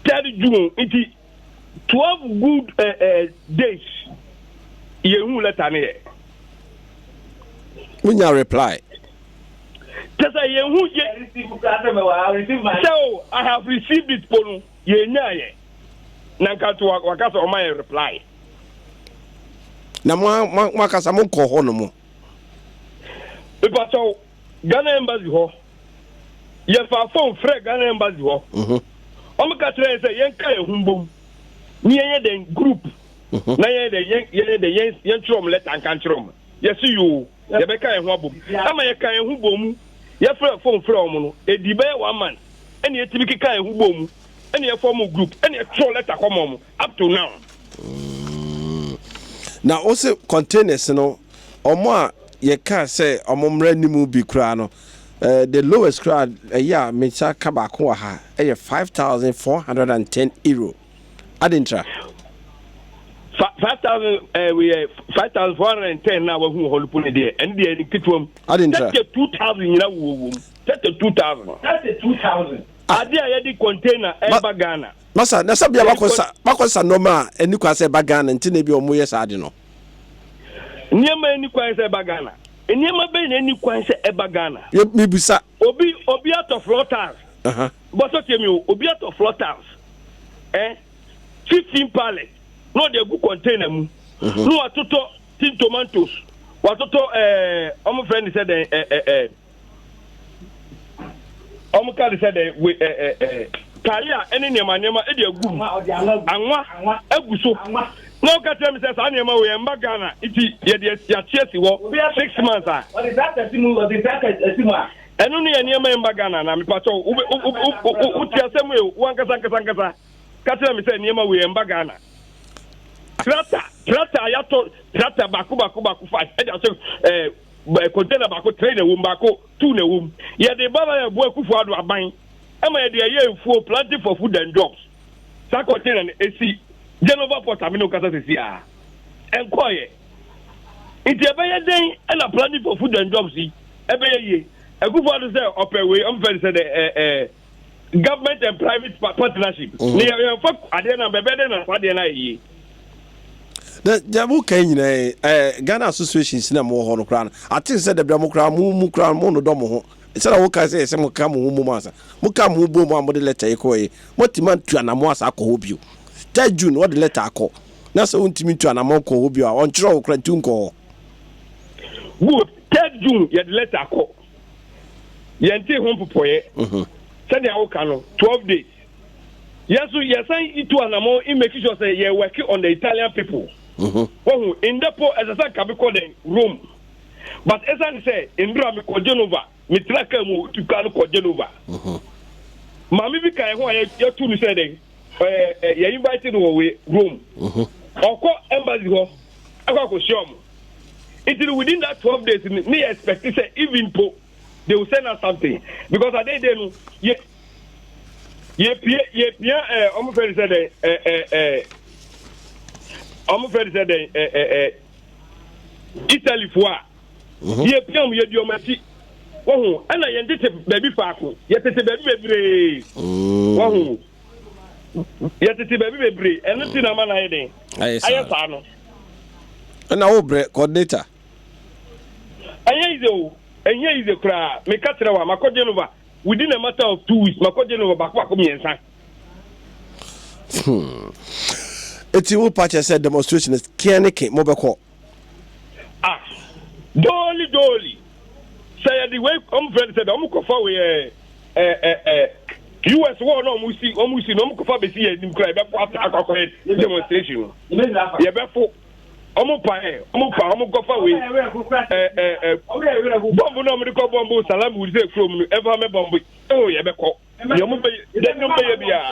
3rd June, nti 12 good days yɛhu letter no yɛ. Wonya reply? Kyɛ sɛ yɛhu yɛ sɛ o I have received it po no, yɛnya yɛ na nka to waka sɛ ɔma yɛ reply. Na mo akasa mo nkɔ hɔ no mo? Mepakyɛw, Ghana Embassy hɔ, yɛfa phone frɛ Ghana Embassy hɔ. Ɔmo ka kyerɛ yɛn sɛ yɛnka yɛn ho mbom ne yɛnyɛ dɛn group na yɛnyɛ dɛn yɛnyɛ dɛn yɛntwerɛ ɔmo letter nka nkyerɛ ɔmo. Yɛsi yoo, yɛbɛka yɛn ho abom ama yɛka yɛn ho bɔ mu. Yɛfrɛ phone frɛ ɔmo no, edi bɛyɛ one month ɛna yɛtumi keka yɛn ho bɔ mu. Ɛna yɛ form group ɛna yɛ twerɛ letter kɔ ma ɔmo up to now. Na wo se containers no ɔmo a yɛ kaa sɛ ɔmo mmra anim bi koraa no eh, the lowest koraa ɛyɛ a me nsa ka baako wɔ ha ɛyɛ 5410 euro ade ntra. 5000 eh, weyɛ 5410 na wahu wɔ hɔ no po ne deɛ ɛne deɛ ɛne ketewa mu. Ade ntra. 32000 nyina wɔ wɔ mu 32000. 32000. Ade a yɛde container ɛba Ghana. Masa, na sɛ bia wakɔ sa wakɔ sa nneɛma a ɛni kwan sɛ ɛba Ghana nti na ebi wɔn yɛ saa ade no. Nneɛma ɛni kwan sɛ ɛba Ghana. Nneɛma bɛyɛ na ɛni kwan sɛ ɛba Ghana. Yɛ mibisa. Obi obi atɔ floor tiles. Bɔsɔ tie mi o, obi atɔ floor tiles. Eh, 15 pallet na ɔde agu container mu. Mhm. Na watotɔ tin tomatoes. Watotɔ ɛɛ ɔmo fɛ ne sɛ dɛn ɛɛ ɛɛ. Wɔn ka de sɛ dɛ we ɛ ɛ ɛ talia ɛne nneɛma nneɛma ɛde agu mu anwa agu so na ɔka kyerɛ mi sɛ saa nneɛma wei ɛmba Ghana nti yɛde yɛakye asi hɔ 6 months a ɛno ne yɛ nneɛma ɛmba Ghana na mepakyɛw wo wo wo te asɛm yi wo ankasa ankasa ankasa ka kyerɛ mi sɛ nneɛma wei ɛmba Ghana. Tractor tractor a yɛatɔ tractor baako baako baako five ɛde ahyɛ ɛɛ container baako three na ɛwɔ mu, baako two na ɛwɔ mu. Yɛde ba na yɛboa Akufo Addo aban ɛma yɛde ɛyɛ mfuo, planting for food and jobs. Saa container no esi Genova port a me ne wo kasa sisi a ɛnkɔɔyɛ. Nti ɛbɛyɛ dɛn ɛna planting for food and jobs yi ɛbɛyɛ yie? Akufo Addo sɛ ɔpɛ wei ɔmfɛ no sɛ dɛ ɛɛ ɛɛ government and private partnership. Ne yɛ yɛnfa adeɛ na bɛbɛ dɛ na saa adeɛ no ayɛ yie. Na deɛ mo kan nyinaa yi ɛɛ Ghana associations na mo wɔ hɔ no koraa no ate sɛ dɛbɛ mo koraa mo mu koraa mo nodɔ mo ho sɛdeɛ wo ka sɛ yɛsɛ mo ka mo ho mom ansa mo ka mo ho bom a mo de letter yi kɔɔ yi mo atumi antu anamo asa akɔ hɔ bio. 3rd June wɔde letter akɔ na sɛ wontumi ntu anamo nkɔ hɔ bio a ɔnkyerɛ wo koraa nti nkɔ hɔ. Good. 3rd June yɛde letter akɔ, yɛnte ho mpopɔeɛ. Sɛdeɛ woka no, 12 days yɛn so yɛsan tu anamɔ in making sure sɛ yɛ work on the Italian people. Wɔhu ndɛpo ɛsɛ sɛ nka mekɔ dɛn Rome, but ɛsiane sɛ ndura mekɔ Genova, metena kaa mu tu kaa no kɔ Genova. Maame bi ka yɛn ho a yɛtu no sɛ dɛn ɛɛ yɛ invite no wɔ wei Rome. Ɔkɔ embassy hɔ akɔ akɔhyia ɔmo nti no within that 12 days no ne yɛ expect sɛ even po they will send us something because ade de no yɛ yɛpie yɛpia ɛɛ ɔmo fɛ de sɛ dɛn ɛɛ ɛɛ ɛɛ ɔmo fɛ de sɛ dɛn ɛɛ ɛɛ Italy fo a yɛpia ɔmo, yɛdi ɔmo akyi wɔho. Ɛna yɛn tete baabi faako, yɛtete baabi bebree wɔho, yɛtete baabi bebree. Ɛno ti na ama na ayɛ den. Ayɛ saa. Ayɛ saa no. Ɛna wo brɛ coordinator. Ɛnyɛ easy o, ɛnyɛ easy koraa. Meka kyerɛ wa, makɔ Genova within a matter of 2 weeks, makɔ Genova baako baako mmiɛnsa. Eti wo pa kyerɛ sɛ demonstration kea ne ke mobɛkɔ? Ah, dooli dooli sɛ yɛde wei ɔmo fɛ no sɛ dɛ ɔmo kɔfa wei ɛɛ ɛɛ ɛɛ US wɔ na ɔmo si na ɔmo kɔfa besi yɛ anim koraa, yɛbɛfo ata akɔ akɔyɛ demonstration no. Yɛbɛfo ɔmo pa ɛ ɔmo pa ɔmo kɔfa wei ɛɛ ɛɛ ɛɛ bɔmbu na ɔmo de kɔ bɔmbu salami wuli sɛ kurom no ɛfa mɛ bɔmbu ɛwɔ yɛbɛkɔ deɛ ɔmo bɛyɛ deɛ ɔmo bɛyɛ biara.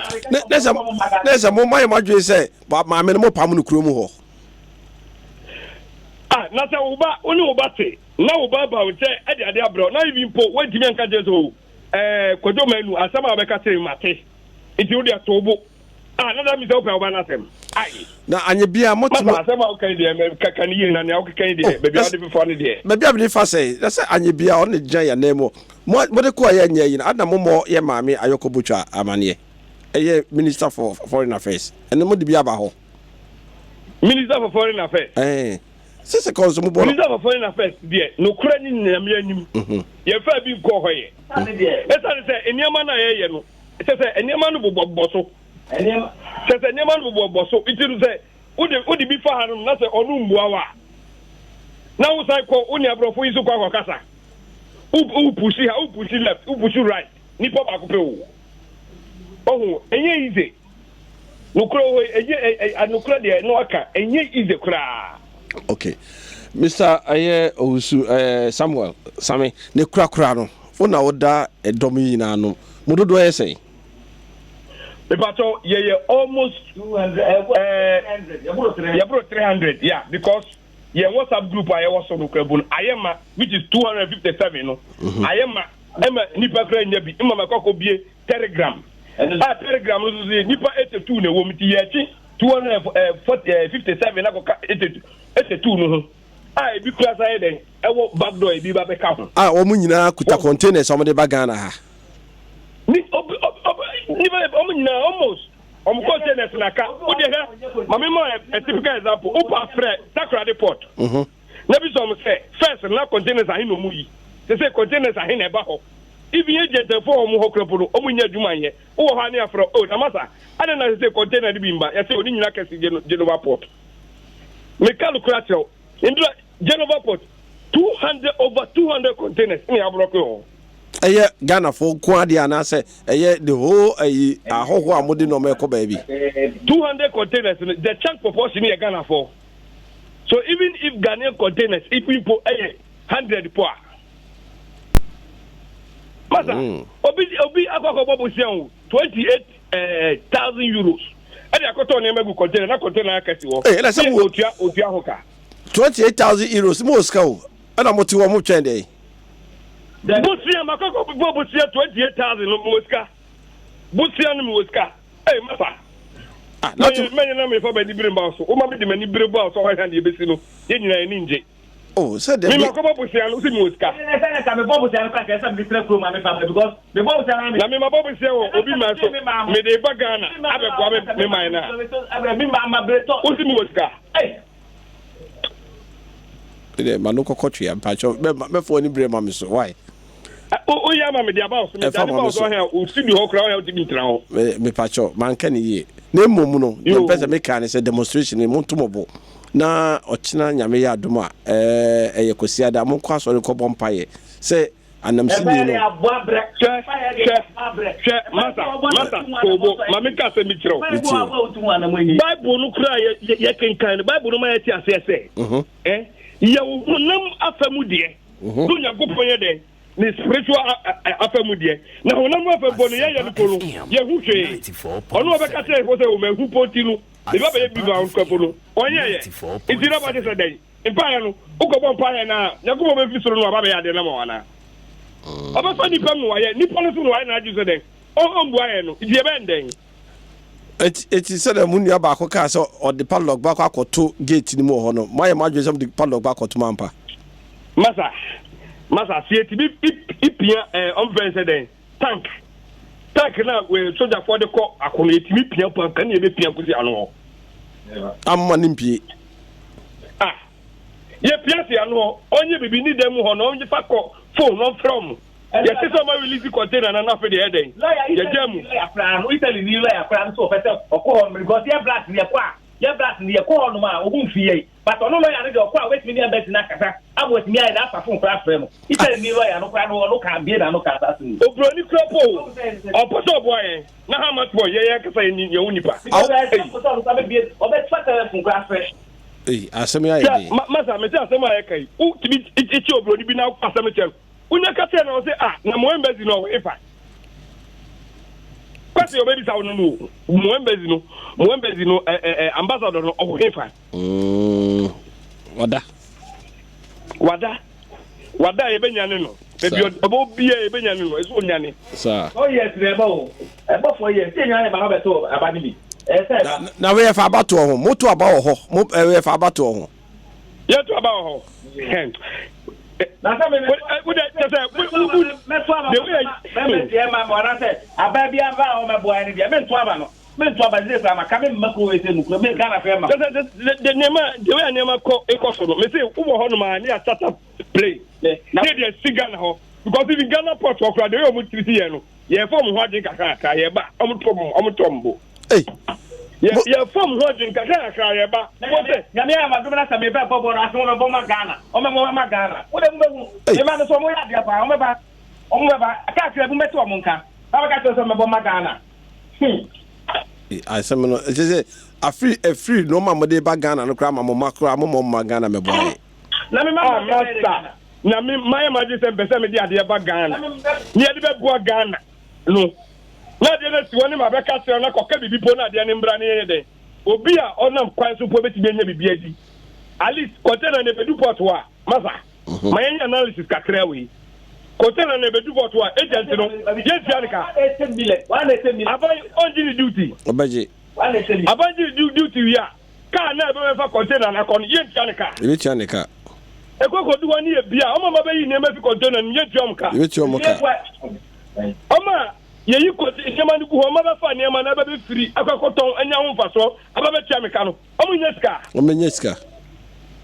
Ne sɛ mo mayɛ mo adwene sɛ maame no mo pam no kurom hɔ? Ah, na sɛ wo ba, wo ne wo ba te na wo ba ba wo nkyɛn ɛde ade abrɛ wo na ibi mpo wontumi anka kyerɛ sɛ o ɛɛ Kwadwo Manu, asɛm a wobɛka kyerɛ me mate nti wode ato wo bo ah, na da mi sɛ wopɛ wo ba no asɛm ai. Na anyɛ bia motumi Masa, asɛm a woka yi deɛ kaka no yie na nea wokeka yi deɛ, baabi a wode fefa no deɛ. Baabi a mede fa sɛ na sɛ anyɛ bia ɔno ne gyina yɛn nan mu. Mode kɔɔ yɛ nyɛ yi no adena mommɔ yɛ maame Ayɔkɔ Botwa amanneɛ, ɛyɛ Minister for Foreign Affairs, ɛno mode bi aba hɔ? Minister for Foreign Affairs? Ɛɛ sɛ kɔ nso mobɔ no. Minister for Foreign Affairs deɛ, nokorɛ ne Nyame anim, yɛmfa bi nkɔɔ hɔ yɛ ɛsiane sɛ nneɛma no a yɛyɛ no kyɛ sɛ nneɛma no bobɔbobɔ so, kyɛ sɛ nneɛma no bobɔbobɔ so nti no sɛ wode bi fa ha no na sɛ ɔno mmua wo a na wosan kɔ wo ne aborɔfo yi so kɔ akɔkasa. Wo push ha, wo push left, wo push right, nipa baako pɛ o. Ɔho ɛnyɛ easy. Nokorɛ wɔ hɔ yi, ɛnyɛ ɛ nokorɛ deɛ na waka, ɛnyɛ easy koraa. Okay, Mr ɛyɛ Owusu Samuel Same ne korakora no, wo na woda ɛdɔm yi nyinaa no mo dodoɔ yɛ sɛn? Mepatɔ yɛyɛ almost ɛɛ yɛboro 300, yeah, because yɛn WhatsApp group a yɛwɔ so no kura bu no ayɛ ma, which is 257 no. Ayɛ ma ɛma nipa kura nya bi mma mɛkɔ akɔ bie Telegram a Telegram no so so yɛ nipa 82 na ɛwɔ mu, ti yɛkye 257 akɔka 82 no ho a ebi kura sa yɛ dɛn ɛwɔ back door, ebi ba bɛka ho. A wɔn nyinaa kuta containers a wɔde ba Ghana ha. Ni obi obi obi nipa wɔn nyinaa almost wɔn containers na ka o de hɛ. Maame ma a typical example, o pa frɛ Takoradi Port na bi sɔ wɔn sɛ first na containers ahe na wɔn yi sɛ containers ahe na ɛba hɔ. Even agent fo wɔn hɔ kura po no, wɔn nyɛ adwuma nyɛ wowɔ hɔ a ne afrɛ o na masa ade na sɛ container de bi mba yɛsɛ oni nyina kɛse Genova Port. Meka no kora kyerɛw ndura Genova Port 200, over 200 containers ne aborɔko hɔ. Ɛyɛ Ghanafoɔ nko adeɛ anaasɛ ɛyɛ the whole ɛyi ahɔhoɔ a mode nneɛma ɛkɔ baabi? 200 containers no, the chunk proportion yɛ Ghanafoɔ. So even if Ghanaian containers if mpo ɛyɛ 100 po a, masa, obi akɔ akɔbɔ bosia o €28,000 ɛde akɔtɔ nneɛma gu container na container akɛse wɔ. Ee, ɛna sɛ mo otua ho ka. €28,000 mo wɔ sika o, ɛna mo te hɔ mo twɛn dɛ. Bosia ma kɔkɔ bɔ bosia 28,000 no, mo wɔ sika, bosia no mo wɔ sika. Ee, masa. Ah, na mɛnyɛ mɛnyɛ na mefa m'ani bere mba so, woma mi de m'ani bere bɔ a so ɔhwɛ deɛ ebesi no, yɛn nyinaa yɛn ni ngye. Oh, sɛ dɛ mi ma kɔbɔ bosia no, si mi wɔ sika. Ɛsɛ sɛ nka mebɔ bosia no kora kɛ sɛ mede tena kurom a mefa mmerɛ because mebɔ bosia no. Na mi ma bɔ bosia wɔ obi man so, mi de ba Ghana abɛboa me man na mi ma ma bere tɔ. Wosi mi wɔ sika. Ɛdɛ ma no kɔkɔ twea mpakyɛw mɛfɔ ani bere ma me so why. Woyɛ ama mede aba wo so. Ɛfa medane ma ba me wo so so. ɔhɛ a wo studio hɔ koraa ɔhɛ wotumi ntena hɔ. Mepakyɛw manka ne yie na mmom no deɛ Yo. mpɛ sɛ meka ne sɛ demonstration no monto mo bo na ɔkyena Nyame yɛ adom a ɛyɛ Kwasiada, monkɔ asɔre nkɔbɔ mpayɛ sɛ anamsini no. Hwɛ, hwɛ, hwɛ, masa, masa, kobo ma menka asɛm bi kyerɛ wo. Metie o. Bible no koraa yɛkenkan no, Bible no ma yɛte aseɛ sɛ yɛwo honam afa mu deɛ so Onyankopɔn yɛ dɛn ne spiritual afa mu deɛ, na honam afa mu no yɛyɛ no po no yɛhu hwee. Ɔno ɔbɛka kyerɛ yɛfo sɛ ɔmahu po nti no ebi abɛyɛ bi ma nkwapo no ɔnyɛ yɛ nti na bɔgye sɛ dɛn mpaeɛ no wokɔbɔ mpaeɛ no a Nyankopɔn bɛfi soro no aba bɛyɛ adeɛ no ma wo anaa ɔbɛfa nipa mu wayɛ nipa no so no wayɛ n'adwe sɛ dɛn ɔmbua yɛ no nti yɛbɛyɛ dɛn? Eti sɛdeɛ mo nua baako kaa sɛ ɔde padlock baako akɔto gate no mu wɔ hɔ no, moayɛ mo adwene sɛ mode padlock baako akɔto mu ampa? Masa, masa, sɛ yɛtumi ipia ɔmfɛn sɛ dɛn tank na sogyafoɔ de kɔ ako no, yɛtumi pia po anka ne yɛbɛpia kɔsi ano hɔ. Amma ne mpie. Ah, yɛpia si ano hɔ, ɔnyɛ biribi ne dan mu hɔ na ɔmfa kɔ phone na ɔmfrɛ ɔmo. Yɛte sɛ ɔma release container na n'afɛ deɛ ɛdɛn yɛgya mu. Lawyer koraa no, Italy ni lawyer koraa no so ɔpɛ sɛ ɔkɔ hɔ nom because yɛ blacks ni yɛkɔ a, yɛ blacks ni yɛkɔ hɔ nom a ɔmo nfi yɛn, but ɔno lawyer no deɛ ɔkɔ a wobɛtumi ne embassy no akasa ama watumi ayɛ de afa phone koraa frɛ no. Italy ni lawyer no koraa no, ɔno ka bie na ano ka saa asɛm yi. Oburoni kura po ɔpɛ sɛ ɔboa yɛn na how much more yɛn yɛn kasa yɛn ni yɛn ho nipa. Because ɛsɛ sɛ ɔno koraa bɛbie ɔbɛfa telephone koraa frɛ. Ei, asɛm yi ayɛ Sɛ den. Masa, mese asɛm a yɛka yi, wotumi kyi oburoni bi na wokɔ asɛm no kyerɛ no, wonya ka kyerɛ no ɔse ah, na mo embassy no ɔwɔ hefa? Kwasi ɔbɛbisa wo no no o, mo embassy no, mo embassy no ɛ ɛ ɛ ambassador no ɔwɔ hefa? Wada. Wada. Wada a yɛbɛnyane no. Baabi ɔbɔ biara yɛbɛnyane no, ɛsɛ onyane. Saa. 4 years na ɛbɔ o, ɛbɔ 4 years tí èèyàn ayɛ ba ha bɛtɔ aba no bi ɛsɛ ɛba. Na woyɛ fa abatoɔ ho, moto aba wɔ hɔ, mo ɛyɛ fa abatoɔ ho. Yɛto aba wɔ hɔ. Hɛn. Na sɛ mi Wode kyɛ sɛ wo mɛto aba the way mɛmɛ tiɛ ma ma ɔna sɛ aba bi aba a ɔmɛboa yɛn deɛ mɛnto aba no, mɛnto aba sɛ kura ma ka mi mma kuro wei sɛ mu kuro mi Ghana fɛ ma. Kyɛ sɛ de nneɛma, the way a nneɛma kɔ ekɔ so no, mese wowɔ hɔ nom a ne yɛ charter plane ne yɛ de asi Ghana hɔ because even Ghana port hɔ koraa, the way ɔmo tiri si yɛn no, yɛn fɔ ɔmo ho adwene kakra kakra yɛba, ɔmo to ɔmo ɔmo to ɔmo bo. Ei. Yɛ yɛ fɔ ɔmo ho adwene kakra kakra yɛba mo sɛ. Nyame ayɛ ma dum na sɛ mebɛ bɔ bɔ no ase wɔn bɛbɔ ma Ghana, wɔn bɛbɔ ma Ghana, wo de mo bɛ hu mema no so wɔn yɛ adeɛ paa, wɔn bɛba, wɔn bɛba kakra bi mɛte wɔn nka na bɛka kyerɛ sɛ wɔn bɛbɔ ma Ghana. Asɛm no ɛkyɛ sɛ afiri afiri nneɛma a mode ba Ghana no koraa ma mo ma koraa mo ma Ghana mɛboa yɛn. Na me ma Ah, master, na me mayɛ ma adwene sɛ mpɛ sɛ mede adeɛ ba Ghana ne yɛde bɛboa Ghana no. Na adeɛ no asi hɔ ne ma bɛka kyerɛ no na kɔka biribi po na adeɛ no mbra ne yɛyɛ dɛn? Obi a ɔnam kwan so mpo bɛtumi anya biribi adi. At least container no ɛbɛdu port hɔ a, masa. Ma yɛnyɛ analysis kakra wei. Container no ɛbɛdu port hɔ a, agent no, yɛntua ne ka. Aban ɔngye ne duty. Ɔbɛgye. Aban gye ne duty wie a, car no a ɛbɛbɛfa container no akɔ no, yɛntua ne ka. Yɛbɛtua ne ka. Ɛkɔ kɔdu hɔ ne yɛ bia, ɔma ma bɛyi nneɛma fi container no mu, yɛntua ɔmo ka. Yɛbɛtua ɔmo ka. Ɔma yɛyi kɔte nneɛma no gu hɔ, ɔma bɛfa nneɛma no ɛbɛbɛfiri akɔ akɔtɔn anya ho mfasoɔ aba bɛtua me ka no, ɔmo nya sika. Ɔmo nya sika.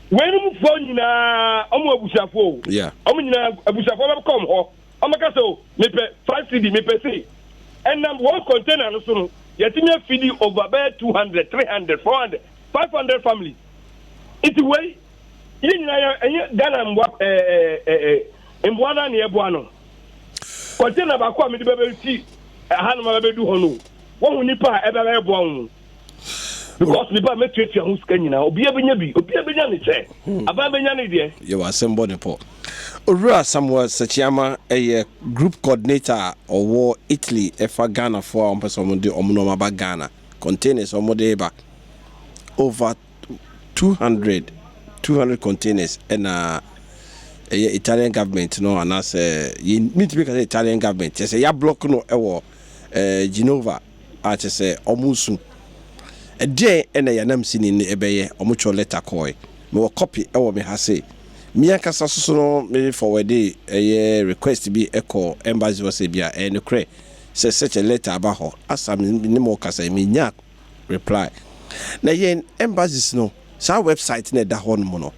Weinom foɔ nyinaa ɔmo abusuafoɔ o. Yeah. Ɔmo nyinaa abusuafoɔ bɛkɔ ɔmo hɔ. Ɔmo ka sɛ o mepɛ 5 cedi, mepɛ sei. Ɛnam wɔn container no so no, yɛtumi afidi over bɛyɛ 200, 300, 400, 500 families. Nti wei yɛn nyinaa yɛ ɛnyɛ Ghana mboa ɛɛ ɛɛ mboa naa na yɛboa no. Container baako a mede bɛbɛsi hanom a bɛbɛdu hɔ no, wɔhu nipa a ɛbɛbɛboa wɔn because nipa a mɛtuatua ho sika nyinaa, obiara bɛnya bi, obiara bɛnya ne kyɛ, aban bɛnya ne deɛ. Yɛwɔ asɛm bɔ ne pɔ. Owura Samuel Sekyiama ɛyɛ group coordinator a ɔwɔ Italy ɛfa Ghanafoɔ a wɔmpɛ sɛ wɔde wɔn nneɛma ba Ghana. Containers a wɔde ba, over 200, 200 containers ɛna ɛyɛ Italian government no anaasɛ yɛn mintimi ka sɛ Italian government kyerɛ sɛ yɛablock no ɛwɔ Genova a kyerɛ sɛ ɔmo nsu. Ɛdeɛn ɛna yɛnam sini no ɛbɛyɛ? Ɔmo twɛ letter kɔɛ, mewɔ copy ɛwɔ me ha se me ankasa soso no me forward ɛyɛ request bi ɛkɔ embassy hɔ sɛ bi a ɛyɛ nokorɛ sɛ such a letter aba hɔ asa me ne mo kasa, menya reply. Na yɛn embassies no, saa website na ɛda hɔ nom no,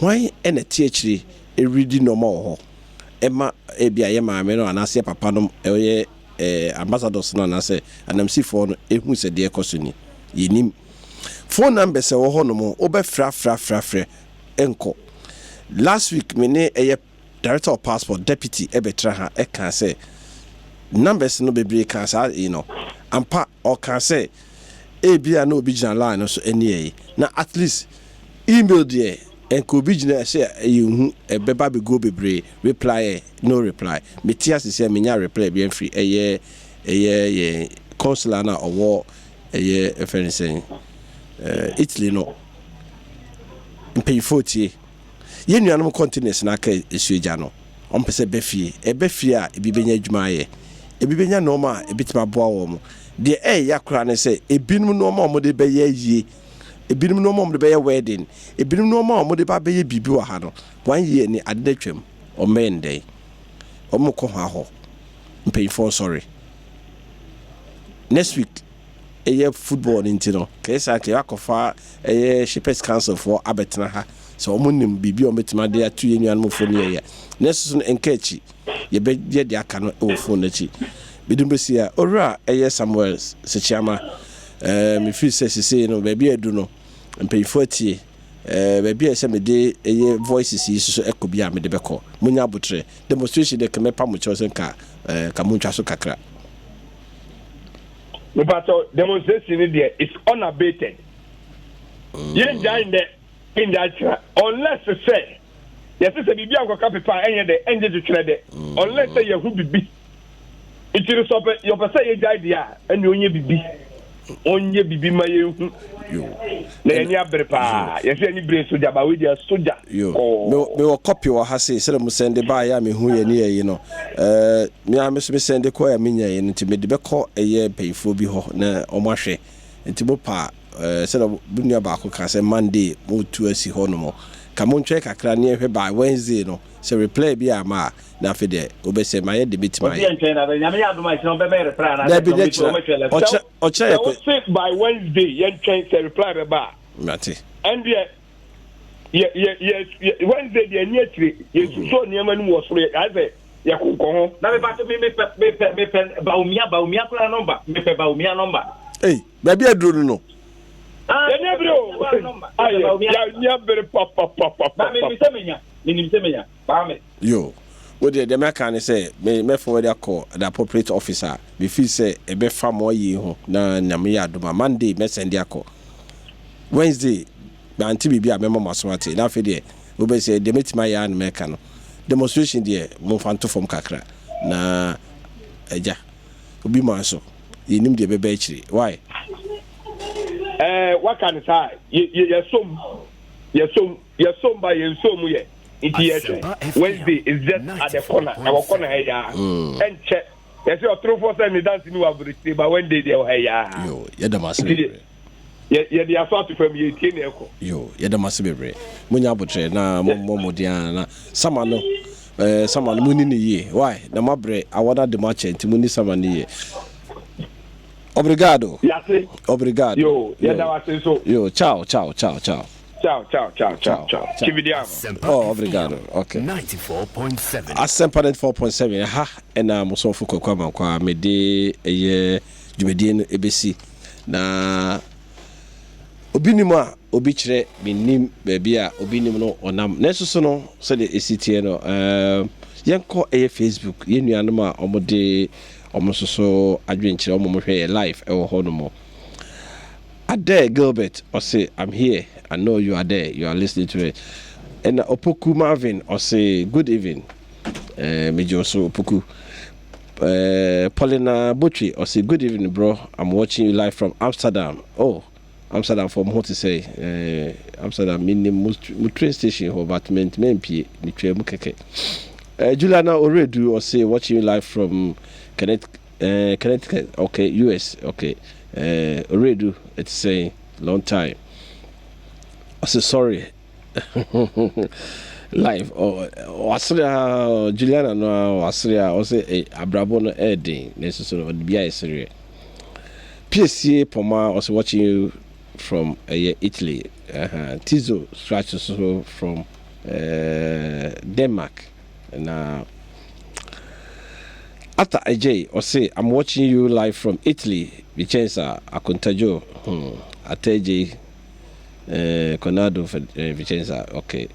hwan ɛna te akyire ɛredi nneɛma wɔ hɔ ɛma ebi a yɛ maame no anaasɛ yɛ papa no ɛyɛ ambassadors no anaasɛ anamsifoɔ no ehu sɛ deɛ ɛkɔ so ni? Yɛnim phone numbers ɛwɔ hɔ nom, wobɛfrɛ frɛ frɛ frɛ ɛnkɔ. Last week me ne ɛyɛ director of passport deputy ɛbɛtena ha ɛka sɛ numbers no bebree ka saa yi no ampa. Ɔka sɛ ebi a na obi gyina line no so ɛne ɛyi na at least email deɛ nka obi gyina sɛ ɛyɛ hu ɛbɛba abɛguo bebree. Reply ɛ no reply. Mete ase sɛ menya reply bi amfiri ɛyɛ yɛn consular no a ɔwɔ ɛyɛ ɛfɛ no sɛn Italy no. Mpanyinfoɔ tie, yɛn nuanom containers no aka esuagya no, ɔmpɛ sɛ ɛbɛ fie. Ɛbɛ fie a, ebi bɛnya adwuma ayɛ, ebi bɛnya nneɛma a ebitumi aboa wɔn. Deɛ ɛyɛ akora ne sɛ ebinom nneɛma a wɔde bɛyɛ yie, ebinom nneɛma a wɔde bɛyɛ wedding, ebinom nneɛma a wɔde ba bɛyɛ biribi wɔ ha no, one year ni ade no atwam, ɔmmɛn ndɛn wɔn kɔ hɔ ahɔ. Mpanyinfoɔ nsɔre. Next week ɛyɛ football no nti no kɛyɛ saa kɛyɛ akɔfa ɛyɛ Shippers Council foɔ abɛtena ha sɛ wɔn nim biribi a wɔn bɛtumi ade ato yɛn nuanom fo no yɛyɛ. Next so no nka akyi, yɛbɛyɛ deɛ aka no wɔ phone n'akyi. Bidum bɛsi a owura ɛyɛ Samuel Sekyiama mefiri sɛ sesei no baabi a adu no, mpanyinfoɔ atie baabi a ɛsɛ mede ɛyɛ voices yi soso ɛkɔ bi a mede bɛkɔ. Munya abotrɛ. Demonstration de kɛmɛ mo kyɛw sɛ nka ka montwa so kakra. Mepatɔ, demonstration ni deɛ is unabated. Yɛn gya ndɛ ngya kyerɛ unless sɛ yɛte sɛ biribi ankɔka pepa a ɛnyɛ dɛ ɛngye twetwerɛ dɛ, unless sɛ yɛho bibi. Nti no sɛ ɔpɛ yɛpɛ sɛ yɛgyae deɛ a, ɛne ɔnyɛ bibi, ɔnyɛ bibi ma yɛnhu na yɛni abere paa. Yɛsɛ yɛni bere sogya ba wei deɛ sogya. Yo, mewɔ copy wɔ ha sei sɛdeɛ mo sɛnde baeɛ a mehu yɛ ne yɛyi no mea me so me sɛnde kɔ a menya yi no, nti mede bɛkɔ ɛyɛ mpanyinfoɔ bi hɔ na ɔmo ahwɛ. Nti mo pa sɛdeɛ mo nua baako ka sɛ Monday motu asi hɔ nom ka montwɛn kakra ne yɛhwɛ by Wednesday no sɛ reply bi ama a, na afei deɛ wobɛsɛ mayɛ de bɛtumi ayɛ. Dabi, ne kyerɛ ɔkyerɛ ɔkyerɛ yɛ kɔ. Sɛ by Wednesday yɛntwɛn sɛ reply bɛba a, mate. Ɛndeɛ yɛ yɛ yɛ yɛ Wednesday deɛ ani akyire yɛsusɔ nneɛma no mu wɔ soro, yɛ ayɛ sɛ yɛkonkɔ ho. Na mepa mepɛ mepɛ mepɛ Bawumia, Bawumia koraa number, mepɛ Bawumia number. Ei, baabi aduro no. Yɛni abere o, ayɛ yɛni abere papapapa. Ba menim sɛ menya, menim sɛ menya baame. Yo, wo deɛ mɛka ne sɛ me mɛ forward akɔ the appropriate officer. Mefiri sɛ ɛbɛfa mo ayi ho na Nyame yɛ adom a, Monday mɛsɛnde akɔ. Wednesday mante biribi a, mɛma mo aso ate. Na afei deɛ wobɛsɛ deɛ mɛtumi ayɛ a na mɛka no, demonstration deɛ momfa nto fam kakra na agya. Obi man so, yɛnnim deɛ ɛbɛba akyire. Why? Ɛɛ waka no saa, yɛ yɛ yɛsom, yɛsom, yɛsom ba yɛn mu yɛ. Nti yɛhwɛ Wednesday is just at the corner, ɛwɔ corner ha yaa. Ɛnkyɛ yɛsɛ ɔtorofoɔ sɛ ne dance ni wɔ aburokyire ba Wednesday deɛ wɔ ha yaa. Yo, yɛda mo ase bebree. Yɛde aso ato fam, yɛtie ne ɛkɔ. Yo, yɛda mo ase bebree. Monya abotrɛ na mommɔ mmɔden a na sama no sama no monni ne yie. Why? Na moabrɛ awɔ no ade mo akyɛ nti monni sama no yie. Obrigado. Yase. Obrigado. Yo, yɛda wase nso. Yo, ciao, ciao, ciao, ciao. Ciao, ciao, ciao, ciao, ciao. Ci vediamo. Oh, obrigado. Okay. 94.7. Asɛmpa 94.7 ha ɛna mosɔfo Kwaku Amankwa mede ɛyɛ dwumadie no ɛbɛsi na obi nim a obi kyerɛ. Menim baabi a obi nim no ɔnam, nanso so no sɛdeɛ ɛsi teɛ no, yɛnkɔ ɛyɛ Facebook, yɛn nuanom a ɔmode ɔmo nso so adwenkyerɛ ɔmo hwɛ yɛ live ɛwɔ hɔ nom. Adair Gilbert ɔse, "I'm here. I know you are there, you are listening to it." Ɛna Opoku Marvin ɔse, "Good evening." Megye wo so, Opoku. Paulina Botwe ɔse, "Good evening, bro. I'm watching you live from Amsterdam." Oh, Amsterdam for mo ho te sɛ Amsterdam menim mo train station hɔ, but mentumi mpie, metwa mu kɛkɛ. Juliana Oredu ɔse, "Watching you live from Connecticut." Okay, US. Okay, Oredu, it's saying long time. Ɔse sorry live. Wasere a Juliana no a wasere a ɔsɛ abrabɔ no ɛɛden na nso so no ɔde bi ayɛ sereɛ. Piesie Pɔma ɔsɛ, "Watching you from ɛyɛ Italy." Tizo Scratch so from Denmark. Na Ata Ajay ɔsɛ, "I'm watching you live from Italy, Vicenza, Akontajo." Ata Ajay, Conado, Vicenza. Okay.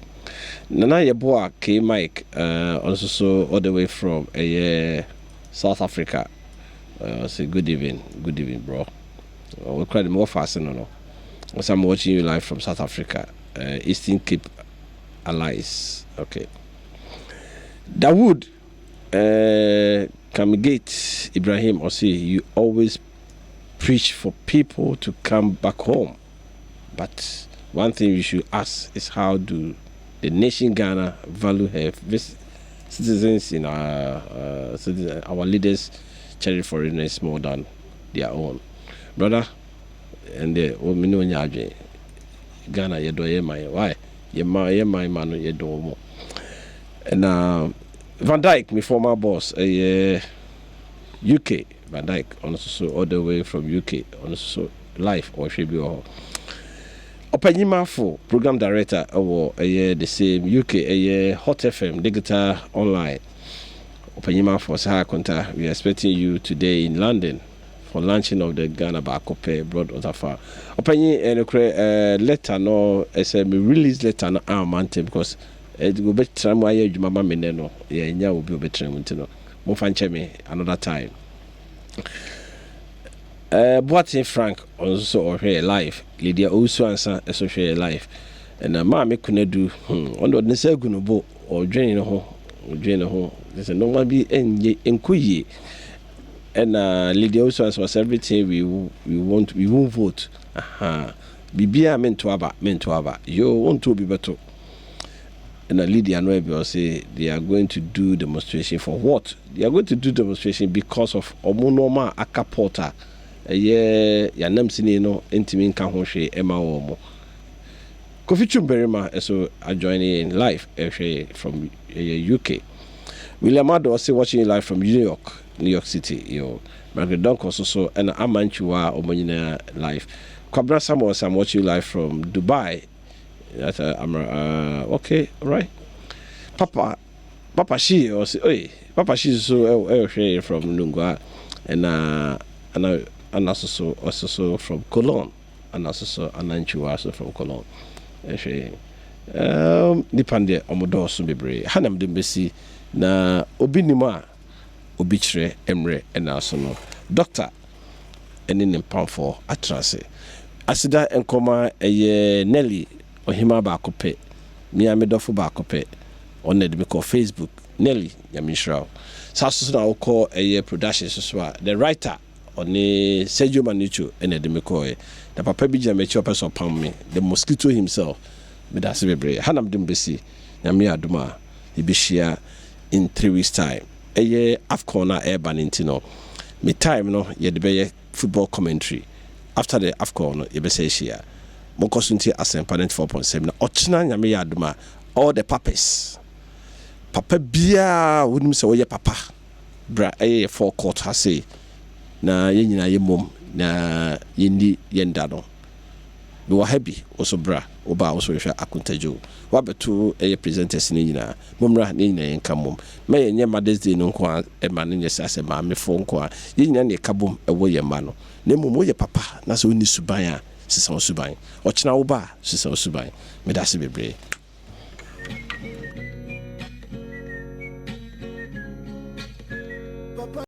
Nana Yeboah K Mike also so all the way from South Africa. Say good evening, good evening, bro. We cry more fast, no. Also, I'm watching you live from South Africa, Eastern Cape Allies. Okay. Dawood Kamigate Ibrahim ɔse, "You always preach for people to come back home. But one thing you should ask is, how do the nation Ghana value her citizens in our citizen, our leaders cherish foreigners more than their own?" Brother, and the me no nya adwen. Ghana yɛdɔ yɛ man. Why? Yɛ ma yɛ man ma no yɛdɔ mo. And Van Dyke, my former boss, UK Van Dyke, ɔno nso so all the way from UK, ɔno nso so live ɔhwɛ bi wɔ hɔ. Ɔpanyimafo program director ɛwɔ ɛyɛ the same UK, ɛyɛ Hot FM digital online. Ɔpanyimafo sɛ, "Hi Konta, we are expecting you today in London for launching of the Ghana Baako Pɛ Broad Waterfall." Ɔpanyin, ɛnokorɛ letter no ɛsɛ me release letter no ama ntɛm because ɛde obɛtena mu ayɛ adwuma ma me nɛ no, yɛnya obi obɛtena mu nti no momfa nkyɛ me another time. Boaten Frank ɔno nso so ɔhwɛ yɛ live. Lydia Owusu Ansa ɛso hwɛ yɛ live. Ɛna Maame Kunadu, ɔno ɔde ne nsa agu no bo, ɔdwene ne ho, ɔdwene ne ho sɛ nneɛma bi ɛnyɛ nkɔ yie. Ɛna Lydia Owusu Ansa was everything we want, we won't vote. Aha, biribiara mento aba, mento aba yo, wonto obi bɛto. Ɛna Lydia no ɛbi ɔsɛ, "They are going to do demonstration for what?" They are going to do demonstration because of ɔmo nneɛma a aka port a ɛyɛ yanam sini no ntumi nka ho hwee ɛma wɔn mo. Kofi Twumbarima ɛso ajoin in live ɛhwɛ from ɛyɛ UK. William Ado ɔsɛ, "Watching you live from New York, New York City." Yo, Margaret Donko nso so ɛna Amantwiwa a wɔn nyinaa live. Kwabena Samuel, I'm watching you live from Dubai. That's okay, right. Papa Shi ɔsɛ, oye, Papa Shi nso ɛhwɛ from Nungua. Ɛna ana soso ɔso so from Cologne, ana soso Anantwiwa so from Cologne ɛhwɛ. Nipa deɛ ɔmo dɔɔso bebree ha na mede mbɛsi na obi nim a obi kyerɛ mmerɛ ɛna so no doctor ɛne ne mpamfoɔ atena ase. Aseda nkɔma ɛyɛ Nelly ɔhema baako pɛ, mea me dɔfo baako pɛ, ɔno na de me kɔ Facebook. Nelly, Nyame nhyira wo. Saa so so na wokɔ ɛyɛ production so so a, the writer ɔne Sergio Manucho ɛna ɛde me kɔɔɛ. Na papa bi gyina m'akyi ɔpɛ sɛ ɔpam me, the mosquito himself. Meda ase bebree. Ha na mede mo bɛsi. Nyame yɛ adom a, yɛbɛhyia in 3 weeks time. Ɛyɛ AFCON no a ɛreba no nti no, me time no yɛde bɛyɛ football commentary. After the AFCON no, yɛbɛsɛ ahyia. Monkɔ so nti Asɛmpa 94.7 na ɔkyena Nyame yɛ adom a, all the papas, papa biara wonim sɛ woyɛ papa, bra ɛyɛ yɛ forecourt ha sei na yɛn nyinaa yɛ mmom na yɛnni yɛn da no. Mewɔ ha bi, wo so bra. Woba a, wo so hwehwɛ Akontagyo woabɛto ɛyɛ presenters no nyinaa. Mommra na yɛn nyinaa yɛnka mmom ma yɛnyɛ Mothers Day no nko a ɛma no nyɛ sɛ asɛ maamefoɔ nko a yɛn nyinaa ne yɛka bom ɛwɔ yɛn mma no. Na mmom woyɛ papa na sɛ wonni suban a, sesa wo suban. Ɔkyena wo ba a, sesa wo suban. Meda ase bebree.